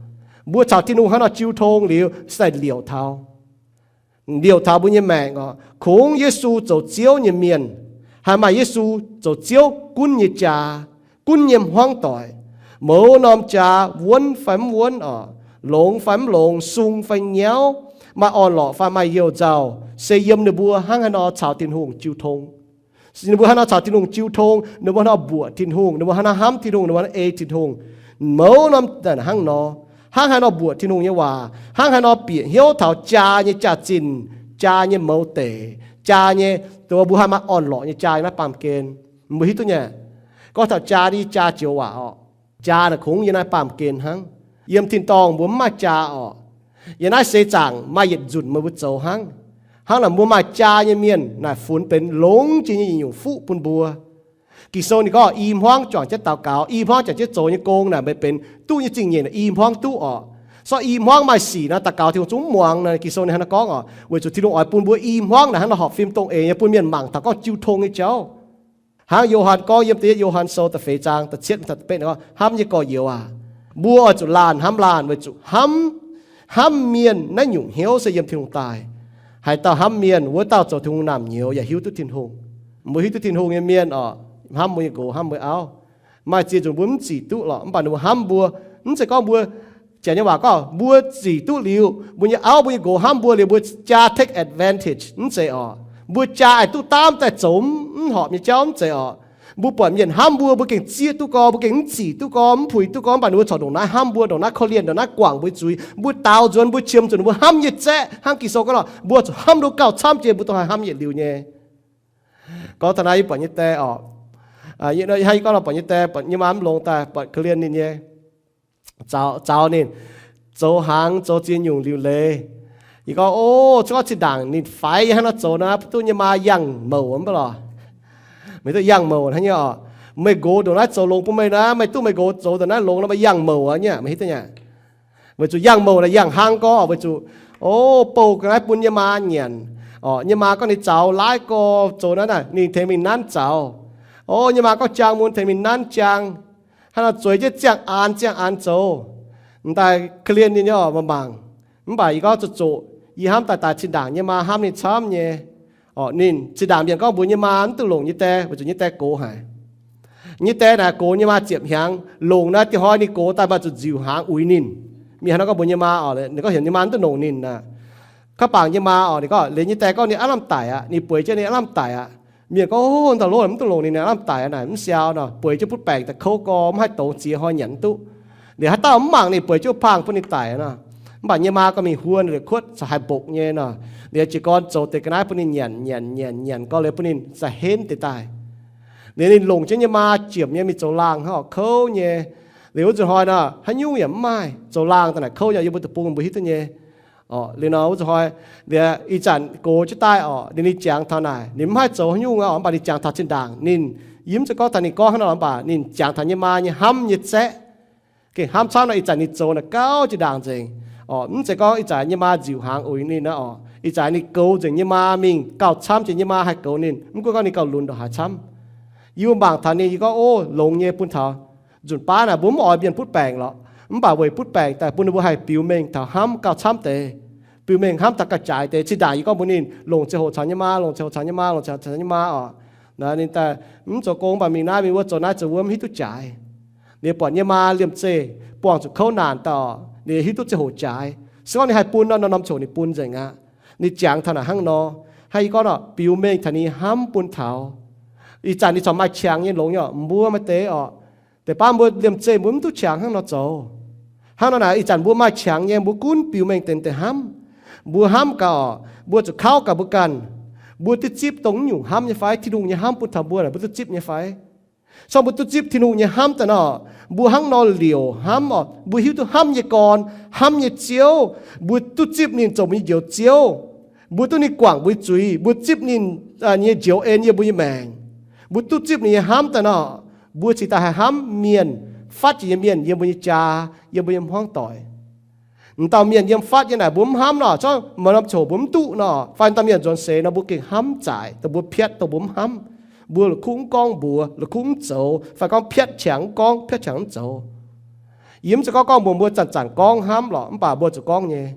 Mbuo caux Tin-Hungh hnangv nor jiu tong liuz, se liouc taux liouc taux mbuo nyei maengc orqc. Kungx Yesu zoux Ziouv nyei mienh, haih maaih Yesu zoux Ziouv gunv nyei jaa, gunv nyei hmuangv doic. Mouz norm jaa wuonv fai mv wuonv orqc, longx fai mv longx, sung fai nyauv, maaih orn-lorqc fai maaih youh nzauh, se yiem ninh mbuo hnangv haaix nor caux Tin-Hungh jiu tong. Ninh mbuo hnangv haaix nor caux Tin-Hungh jiu tong, ninh mbuo hnangv haaix nor mbuoqc Tin-Hungh, ninh mbuo hnangv haaix nor hnamv Tin-Hungh, ninh mbuo hnangv haaix nor ei Tin-Hungh. Mouz norm hnangv nor, hnangv haaix nor mbuoqc Tin-Hungh nyei waac, hnangv haaix nor bieqc hnyouv taux jaa nyei jaax-zinh, jaa nyei mouz deic, jaa nyei, mbuo haih maaih orn-lorqc nyei jaa yiem naaiv baamh gen. Mbuo hiuv duqv nyei, gorngv taux jaa, yie jaa joux waac orqc. Jaa naaic kungx yiem naaiv baamh gen hnangv. Yiem tin-dorngh mbuo mv maaih jaa orqc. Yiem naaiv seix zaangc maaih yietc nzunc meih mbuo zoux hnangv. Hnangv naaic mbuo maaih jaa nyei mienh naaic funx benx longx jiex nyei yietc nyungc fuqv bun mbuo. Ging-Sou ninh gorngv i hmuangv juangc jienv daux gaux, i hmuangv juangc jienv zoux nyei gong naaic meih benx duqv nyei zingh nyeic naaic i hmuangv duqv orqc. Sortv i hmuangv maaih sic naaic daux gaux Tin-Hungh zungv mv muangx naaic. Ging-Sou ninh hnangv naaiv gorngv orqc, weic zuqc Tin-Hungh oix bun mbuo i hmuangv naaic hnangv nor horpc fim dongh eix nyei bun mienh mangc taux gorngv jiu tong nyei jauv. Hnangv Yo^han gorngv yiem da'yietv Yo^han Sou da'feix zaang da'cietv da'betv gorngv, hnamv nyei gorx-youz aac, mbuo oix zuqc laanh hnamv laanh weic zuqc hnamv, hnamv mienh naaiv nyungc hnyouv se yiem Tin-Hungh daaih. Haaix dauh hnamv mienh, wuov dauh zoux Tin-Hungh naamh nyouz yaac hiuv duqv Tin-Hungh. Mbuo hiuv duqv Tin-Hungh nyei mienh orqc, hnamv mbuo nyei nqox, hnamv mbuo nyei auv. Maaih ziex nzunc mbuo mv zic duqv lorqc, mv baac ninh mbuo hnamv mbuo. Mv zeiz gorngv mbuo, janx nyei waac gorngv, mbuo zic duqv liuz, mbuo nyei auv mbuo nyei nqox hnamv mbuo liuz, mbuo jaa take advantage, mv zeiz orqc. Mbuo jaa haih duqv daamv daaih zoux mv horpc nyei jauv, mv zeiz orqc. Mbuo buatc mienh hnamv mbuo, mbuo gengh zieqv duqv gorx, mbuo gengh mv zic duqv gorx, mv puix duqv gorx, mv baac ninh mbuo corc ndongc naaiv hnamv mbuo, ndongc naaiv korv-lienh, ndongc naaiv guangc mbuo zuiz, mbuo daaux nzuonx, mbuo qiemx zuqc ninh mbuo hnamv nyei zaeqv. Hnangv Ging-Sou gorngv nor, mbuo zuqc hnamv duqv gauh camv jiex mbuo dongh haih hnamv yietc liuz nyei. Gorngv taux naaiv yie buatc nyei die orqc, hnangv yie gorngv nor buatc nyei die, buatc nyei maa mv longx daaih, buatc korv-lienh ninh nyei, zaux ninh zoux hnaangx zoux ziex nyungc liuc leiz. Yie gorngv, o, cuotv gorngv zinh ndaangc ninh faix yie hnangv nor zoux nor, duqv nyei maa yangh mouc mv baac lorqc. Meih duqv yangh mouc hnangv nyei orqc. Meih nqox ndongc naaiv zoux longx bun meih nor, meih duqv meih nqox zoux ndongc naaiv longx nor, meih yangh mouc aqv nyei, meih hiuv duqv nyei. Weic zuqc yangh mouc naaic yangh hnangv gorngv weic zuqc, o, bouh ga'naaiv bun nyei maa nyanc orqc. Nyei maa gorngv ninh zaux laaix gorx zoux naaiv naaic, ninh tengx mingh nanv zaux. O, nyei maa gorngv jaang mun, tengx mingh nanv jaang. Hnangv nor zueiz jienv ziangh aanx ziangh aanx zoux. M'daaih korv-lienh ninh nyei orqc, mangc mangc. Mv baac yie gorngv zuqc zoqc, yie hnamv daaih daaih zinh ndaangc nyei maa hnamv ninh camv nyei orqc. Ninh zinh ndaangc mienh gorngv mbuox nyei maa mv dungx longc nyei die weic zuqc nyei die gox haic. Nyei die naaic gox nyei maa ziepc hnyangx, longc naaiv dieh hnoi ninh gox daaih mv baac zuqc nziuc hnaangx uix ninh. Mienh hnangv nor gorngv mbuox nyei maa orqc, ninh gorngv heuc nyei maa mv dungx longc ninh aqv. Kaav bangc nyei maa orqc, ninh gorngv liuz nyei die gorngv ninh aav lamh daic aqv, ninh bueix jienv ninh aav lamh daic aqv. Mienh gorngv, o, dauh lov mv dungx longc ninh, ninh aav lamh daic aqv naaic, mv siau nor, bueix jienv butv baengc daaih kouv gorx, mv haih dongz ziex hnoi nyanc mv duqv. Liuz haaix dauh mv mangc ninh, bueix jienv wuov paang bun ninh daic nor. Mv baac nyei maa gorngv mingh huon liuz kuotv caux haih mbokc nyei nor. Liuz jiez gorn zoux deix ga'naaiv bun ninh nyanc nyanc nyanc nyanc gorx liuz bun ninh za'henv deix daaih. Liuz ninh longc jienv nyei maa jiemc nyei mingh zoux laangh hnangv orqc, kouv nyei. Liuz wuov nzunc hnoi nor haaix nyungc yaac mv maaih, zoux laangh daaih naaic kouv nyei, yiem mbuo deic-bung mbuo hiuv duqv nyei. Orqc, liuz nor wuov nzunc hnoi, liuz ih zanc gox jienv daaih orqc, liuz ninh jangx taux naaic, ninh mv haih zoux haaix nyungc orqc, mv baac ninh jangx taux zinh ndaangc ninh, yie mv zeiz gorngv taux ninh gorngv hnangv nor, mv baac ninh jangx taux nyei maa nyei hnamv nyei zaeqv. Gengh hnamv camv nor, ih zanc ninh zoux naaic gauh jiex ndaangc nzengc. Orqc, mv zeiz gorngv ih zanc nyei maa nziuc hnaangx uix ninh aqv orqc. Ih zanc ninh goux nzengc nyei maa mingh gauh camv jiex nyei maa haih goux ninh, mv gunv gorngv ninh gauh lunx ndongc haaix camv. Yie mangc taux ninh, yie gorngv, o, longx nyei bun taux nzunc baav naaic mbuo mv oix mienh butv baengc lorqc, mv baac weic butv baengc daaih bun ninh mbuo haih biux mengh taux hnamv gauh camv deix, biux mengh hnamv taux gauh jaaix deix. Zinh ndaangc yie gorngv mbuox ninh longc ziangh hoc caux nyei maa, longc ziangh hoc caux nyei maa, longc ziangh hoc caux nyei maa orqc. Naaic ninh daaih mv zoux gong, mv baac mingh naaiv mingh wuov, zoux naaiv zoux wuov, mv hiuv duqv jaaix. Ninh buatc nyei maa liemh zeih buangh zuqc kouv naanc daaih orqc, ninh hiuv duqv ziangh hoc jaaix. Se gorngv ninh haih bun nor, norm-norm ziangh hoc ninh bun nzengc aqv. Ninh jangx taux naaic hnangv nor, hnangv yie gorngv orqc, biux mengh taux ninh hnamv bun taux. Ih zanc ninh corc maaih qangx nyei longx nyei orqc, mbuo maaih deix orqc, deix baav mbuo liemh zeih mbuo mv duqv qangx hnangv nor zoux. Hnangv nor naaic, ih zanc mbuo maaih qangx nyei, mbuo gunv biux mengh deix deix hnamv. Mbuo hnamv gaax orqc, mbuo zuqc kauv gaax mbuo ganh. Mbuo duqv zipv dongh naaiv nyungc hnamv nyei fai? Tin-Hungh nyei hnamv bun taux mbuo naaic, mbuo duqv zipv nyei fai? Se gorngv mbuo duqv zipv Tin-Hungh nyei hnamv daaih nor, mbuo hnangv nor liouc hnamv orqc, mbuo hiuv duqv hnamv nyei gorn, hnamv nyei Ziouv, mbuo duqv zipv ninh zoux mbuo nyei Njoux Ziouv. Mbuo duqv ninh guangc mbuo nyei zuiz, mbuo zipv ninh nyei njoux en yiem mbuo nyei maengc. Mbuo duqv zipv ninh nyei hnamv daaih nor, mbuo cingx daaih haih hnamv mienh, fatv jiex nyei mienh yiem mbuo nyei jaa, yiem mbuo nyei hmuangv doic. M'dauh mienh yiem fatv nyei naaic mbuo mv hnamv nor, corc maaih norm ziangh hoc mbuo mv duqv nor, fai m'dauh mienh nzuonx seix nor mbuo gengh hnamv zaaic, dongh mbuo piatv, dongh mbuo mv hnamv. Mbuo la'kuqv mv gorngv mbuox, la'kuqv mv zoux, fai gorngv piatv qangx mv gorngv, piatv qangx mv zoux. Yie mv zeiz gorngv gorngv mbuox mbuo zanc-zanc gorngv hnamv lorqc, mv baac mbuo zuqc gorngv nyei.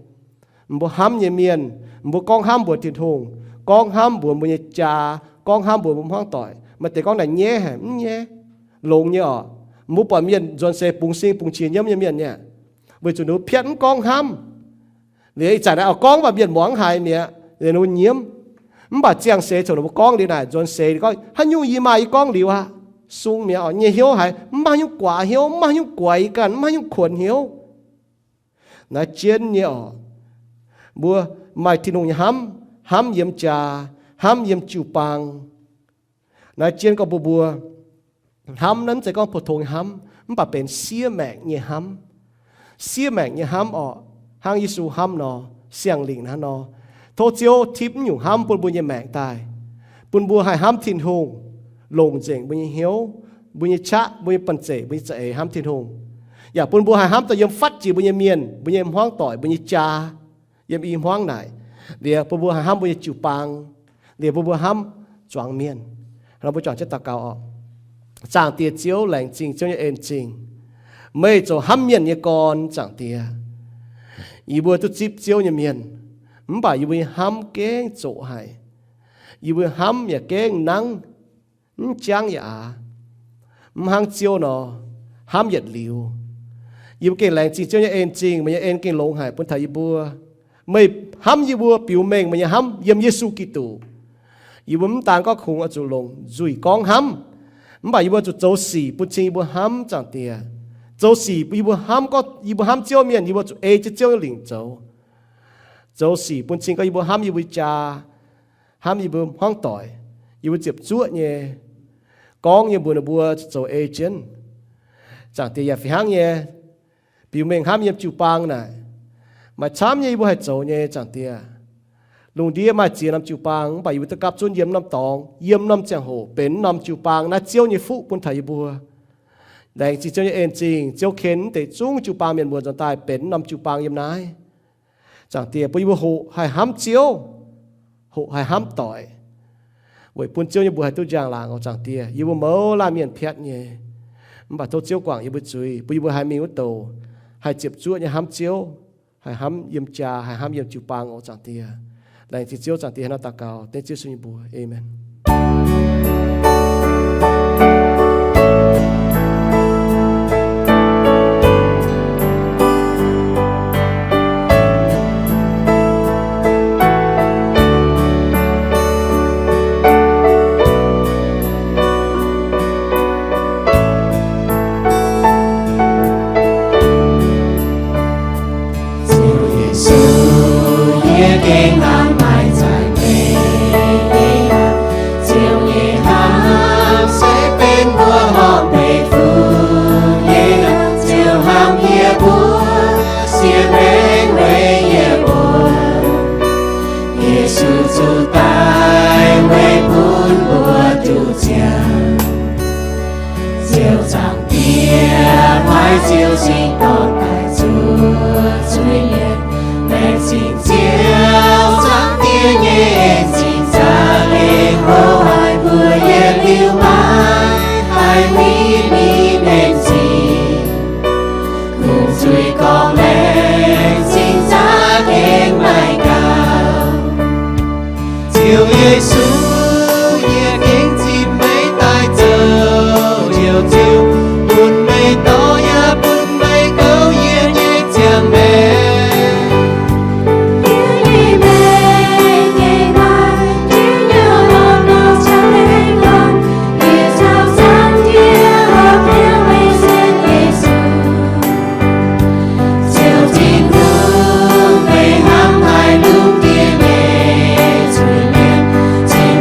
Mbuo hnamv nyei mienh, mbuo gorngv hnamv mbuox Tin-Hungh, gorngv hnamv mbuox mbuo nyei jaa, gorngv hnamv mbuox mbuo hmuangv doic. Maaih deix gorngv naaic nyaiv haic, mv nyaiv, longx nyei orqc. Mbuo buatc mienh nzuonx seix bungx sing bungx qiex nyiemv nyei mienh nyei, weic zuqc ninh mbuo piatv mv gorngv hnamv. Liuz ih zanc naaiv oix gorngv mv baac mienh muangx mv haiz mi'aqv, liuz ninh mbuo nyiemv. Mv baac ziangh seix coc ninh mbuo gorngv liuz naaic, nzuonx seix gorngv, haaix nyungc yie maaih yie gorngv liuz aqv. Sung mi'aqv orqc, nyei hnyouv haiz mv maaih haaix nyungc guaax hnyouv, mv maaih haaix nyungc guaix ganh, mv maaih haaix nyungc kuonx hnyouv. Naaiv jienv nyei orqc, mbuo maaih Tin-Hungh nyei hnamv, hnamv yiem jaa, hnamv yiem jiu-baang. Naaiv jienv gorngv mbuo, mbuo hnamv naaiv mv zeiz gorngv pou-tong nyei hnamv, mv baac benx siev maengc nyei hnamv. Siev maengc nyei hnamv orqc, hnangv Yesu hnamv nor, Singx Lingh hnangv nor. Tov Ziouv tipv mv nyungc hnamv bun mbuo nyei maengc daaih, bun mbuo haih hnamv Tin-Hungh, longc nzengc mbuo nyei hnyouv, mbuo nyei qaqv, mbuo nyei banh zeic, mbuo nyei za'eix hnamv Tin-Hungh. Yaac bun mbuo haih hnamv daaih yiem fatv jiex mbuo nyei mienh, mbuo nyei hmuangv doic, mbuo nyei jaa, yiem i hmuangv naaic. Liuz bun mbuo haih hnamv mbuo nyei jiu-baang. Liuz bun mbuo hnamv zuangx mienh. Nor mbuo juangc jienv daux gaux orqc. Zaangc Diex Ziouv, laengz zingh Ziouv nyei en zingh. Meih zoux hnamv mienh nyei gorn, Zaangc Diex. Yie mbuo duqv zipv Ziouv nyei mienh, mv baac yie mbuo nyei hnamv gengh zoqc haic. Yie mbuo hnamv yaac gengh nangv, mv jangv yaac aax, mv hnangv Ziouv nor, hnamv yietc liuz. Yie mbuo gengh laengz zingh Ziouv nyei en zingh, meih nyei en gengh longx haic bun taux yie mbuo. Meih hnamv yie mbuo biux mengh meih nyei hnamv yiem Yesu Giduc. Yie mbuo mv daan gorngv kungx oix zuqc longc nzuih gorngv hnamv, mv baac yie mbuo zuqc zoux sic bun cing yie mbuo hnamv, Zaangc Diex. Zoux sic bun yie mbuo hnamv gorngv yie mbuo hnamv Ziouv mienh, yie mbuo zuqc ei jienv Ziouv nyei lingc zoux. Zoux sic bun cing gorngv yie mbuo hnamv yie mbuo jaa, hnamv yie mbuo hmuangv doic, yie mbuo ziepc zuoqv nyei, gorngv nyei mbuox ninh mbuo zuqc zoux ei jienv. Zaangc Diex, yaac fih hnangv nyei, biux mengh hnamv yiem jiu-baang naaic, maaih camv nyei yie mbuo haih zoux nyei, Zaangc Diex. Lungh ndiev maaih ziex norm jiu-baang, mv baac yie mbuo duqv gapv zunv yiem norm dorngx, yiem norm ziangh hoc benx norm jiu-baang naaiv Ziouv nyei fuqv bun taux yie mbuo. Laengz zingh Ziouv nyei en zingh, Ziouv ken mv deix zungv jiu-baang mienh mbuo nzuonx daaih benx norm jiu-baang yiem naaiv. Zaangc Diex, bun yie mbuo hoqc haih hnamv Ziouv, hoqc haih hnamv doic, weic bun Ziouv nyei mbuox haih duqv njang-laangc oc, Zaangc Diex. Yie mbuo mouz laanh mienh piatv nyei, mv baac tov Ziouv guangc yie mbuo zuiz, bun yie mbuo haih mingh wuov douc haih ziepc zuoqv nyei hnamv Ziouv, haih hnamv yiem jaa, haih hnamv yiem jiu-baang oc, Zaangc Diex. Laengz zingh Ziouv, Zaangc Diex, hnangv naaiv daux gaux dengv Ziouv Yesu nyei mbuox. Aamen. Ziouv Yesu, yie gengh hnamv maaih zanc meih nyei hnamv. Ziouv nyei hnamv se benx mbuo horpc meih fungx nyei hnamv. Ziouv hnamv yie mbuo, sienx maengc weic yie mbuo. Yesu zuqc daic weic bun mbuo duqv ziangh. Ziouv Zaangc Diex, paaiv Ziouv Singx Dorn daaih zuov zuiz-mienh. Laengz zingh Ziouv Zaangc Diex nyei en zingh za'gengh hlo haic mbuo yietc liuz maiv haih huin ninh en zingh. Kungx zuiz gorngv laengz zingh za'gengh maiv gaux. Ziouv Yesu, yie gengh zipv meih daaih zoux Ziouv, Ziouv, bun meih dorh yaac bun meih kouv yie nyei ziangh maengc. Ziouv Tin-Hungh, meih hnamv haic lungh ndiev nyei zuiz-mienh, cingx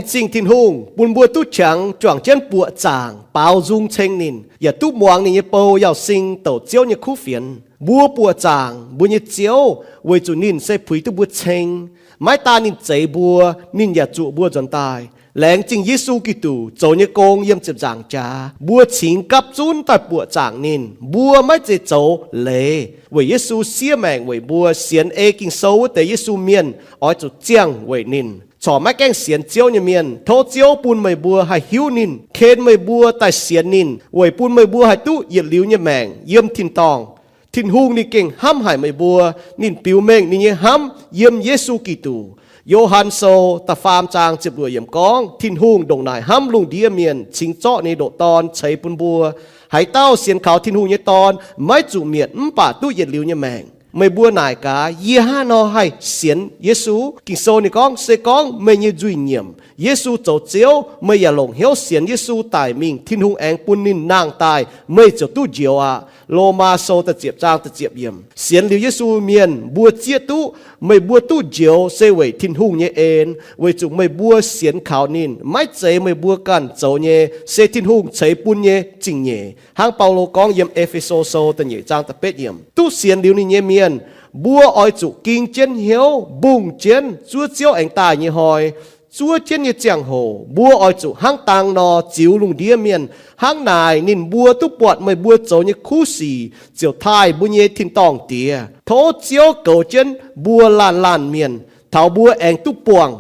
Singx Tin-Hungh bun mbuo duqv qangx juangc jienv buoqc zaangc baaux nzung ceng ninh, yaac duqv muangx ninh nyei bou, yaac sing douc Ziouv nyei kuv fienx. Mbuo buoqc zaangc mbuo nyei Ziouv weic zuqc ninh se puix duqv mbuo ceng. Maiv daan ninh zeix mbuo, ninh yaac zuoqc mbuo nzuonx daaih. Laengz zingh Yesu Giduc zoux nyei gong yiem ziepc nzaangc jaax, mbuo cingx gapv zunv daaih buoqc zaangc ninh. Mbuo maiv zeiz zoux leiz, weic Yesu siev maengc weic mbuo. Sienx ei Ging-Sou wuov deix Yesu mienh oix zuqc ziangh weic ninh. Corc maiv gaengh sienx Ziouv nyei mienh, tov Ziouv bun meih mbuo haih hiuv ninh, ken meih mbuo daaih sienx ninh, weic bun meih mbuo haih duqv yietc liuz nyei maengc yiem tin-dorngh. Tin-Hungh ninh gengh hnamv haic meih mbuo. Ninh biux mengh ninh nyei hnamv yiem Yesu Giduc. Yo^han Sou da'faam zaang ziepc luoqc yiemc gorngv, Tin-Hungh ndongc naaic hnamv lungh ndiev mienh, cingx zorqv ninh nyei ndoqc Dorn ceix bun mbuo. Haaix dauh sienx kaux Tin-Hungh nyei Dorn maiv zuqc mietc, mv baac duqv yietc liuz nyei maengc. Meih mbuo naaic gaax, yie hnangv haaix nor haih sienx Yesu? Ging-Sou ninh gorngv, se gorngv meih nyei nzuih nyiemc Yesu zoux Ziouv, meih yaac longc hnyouv sienx Yesu daic mingh, Tin-Hungh aengx bun ninh nangh daaih, meih ziouc duqv njoux aqv. Lomaa Sou da'ziepc zaang da'ziepc yiemc. Sienx liuz Yesu mienh mbuo zieqv duqv, meih mbuo duqv njoux se weic Tin-Hungh nyei en, weic zuqc meih mbuo sienx kaux ninh. Maiv zeiz meih mbuo ganh zoux nyei, se Tin-Hungh ceix bun nyei zingh nyeic. Hnangv Baulo gorngv yiem E^fe^so Sou da'nyeic zaang da'betv yiemc, duqv sienx liuz ninh nyei mienh, mbuo oix zuqc ging jienv hnyouv, mbungh jienv zuov Ziouv aengx daaih nyei hnoi. Zuov jienv nyei ziangh hoc mbuo oix zuqc hnangv dang nor ziux lungh ndiev mienh. Hnangv naaic ninh mbuo duqv buatc meih mbuo zoux nyei kuv sic, ziouc taaih mbuo nyei tin-dorngh Diex. Tov Ziouv goux jienv mbuo laanh laanh mienh, taux mbuo aengx duqv buangh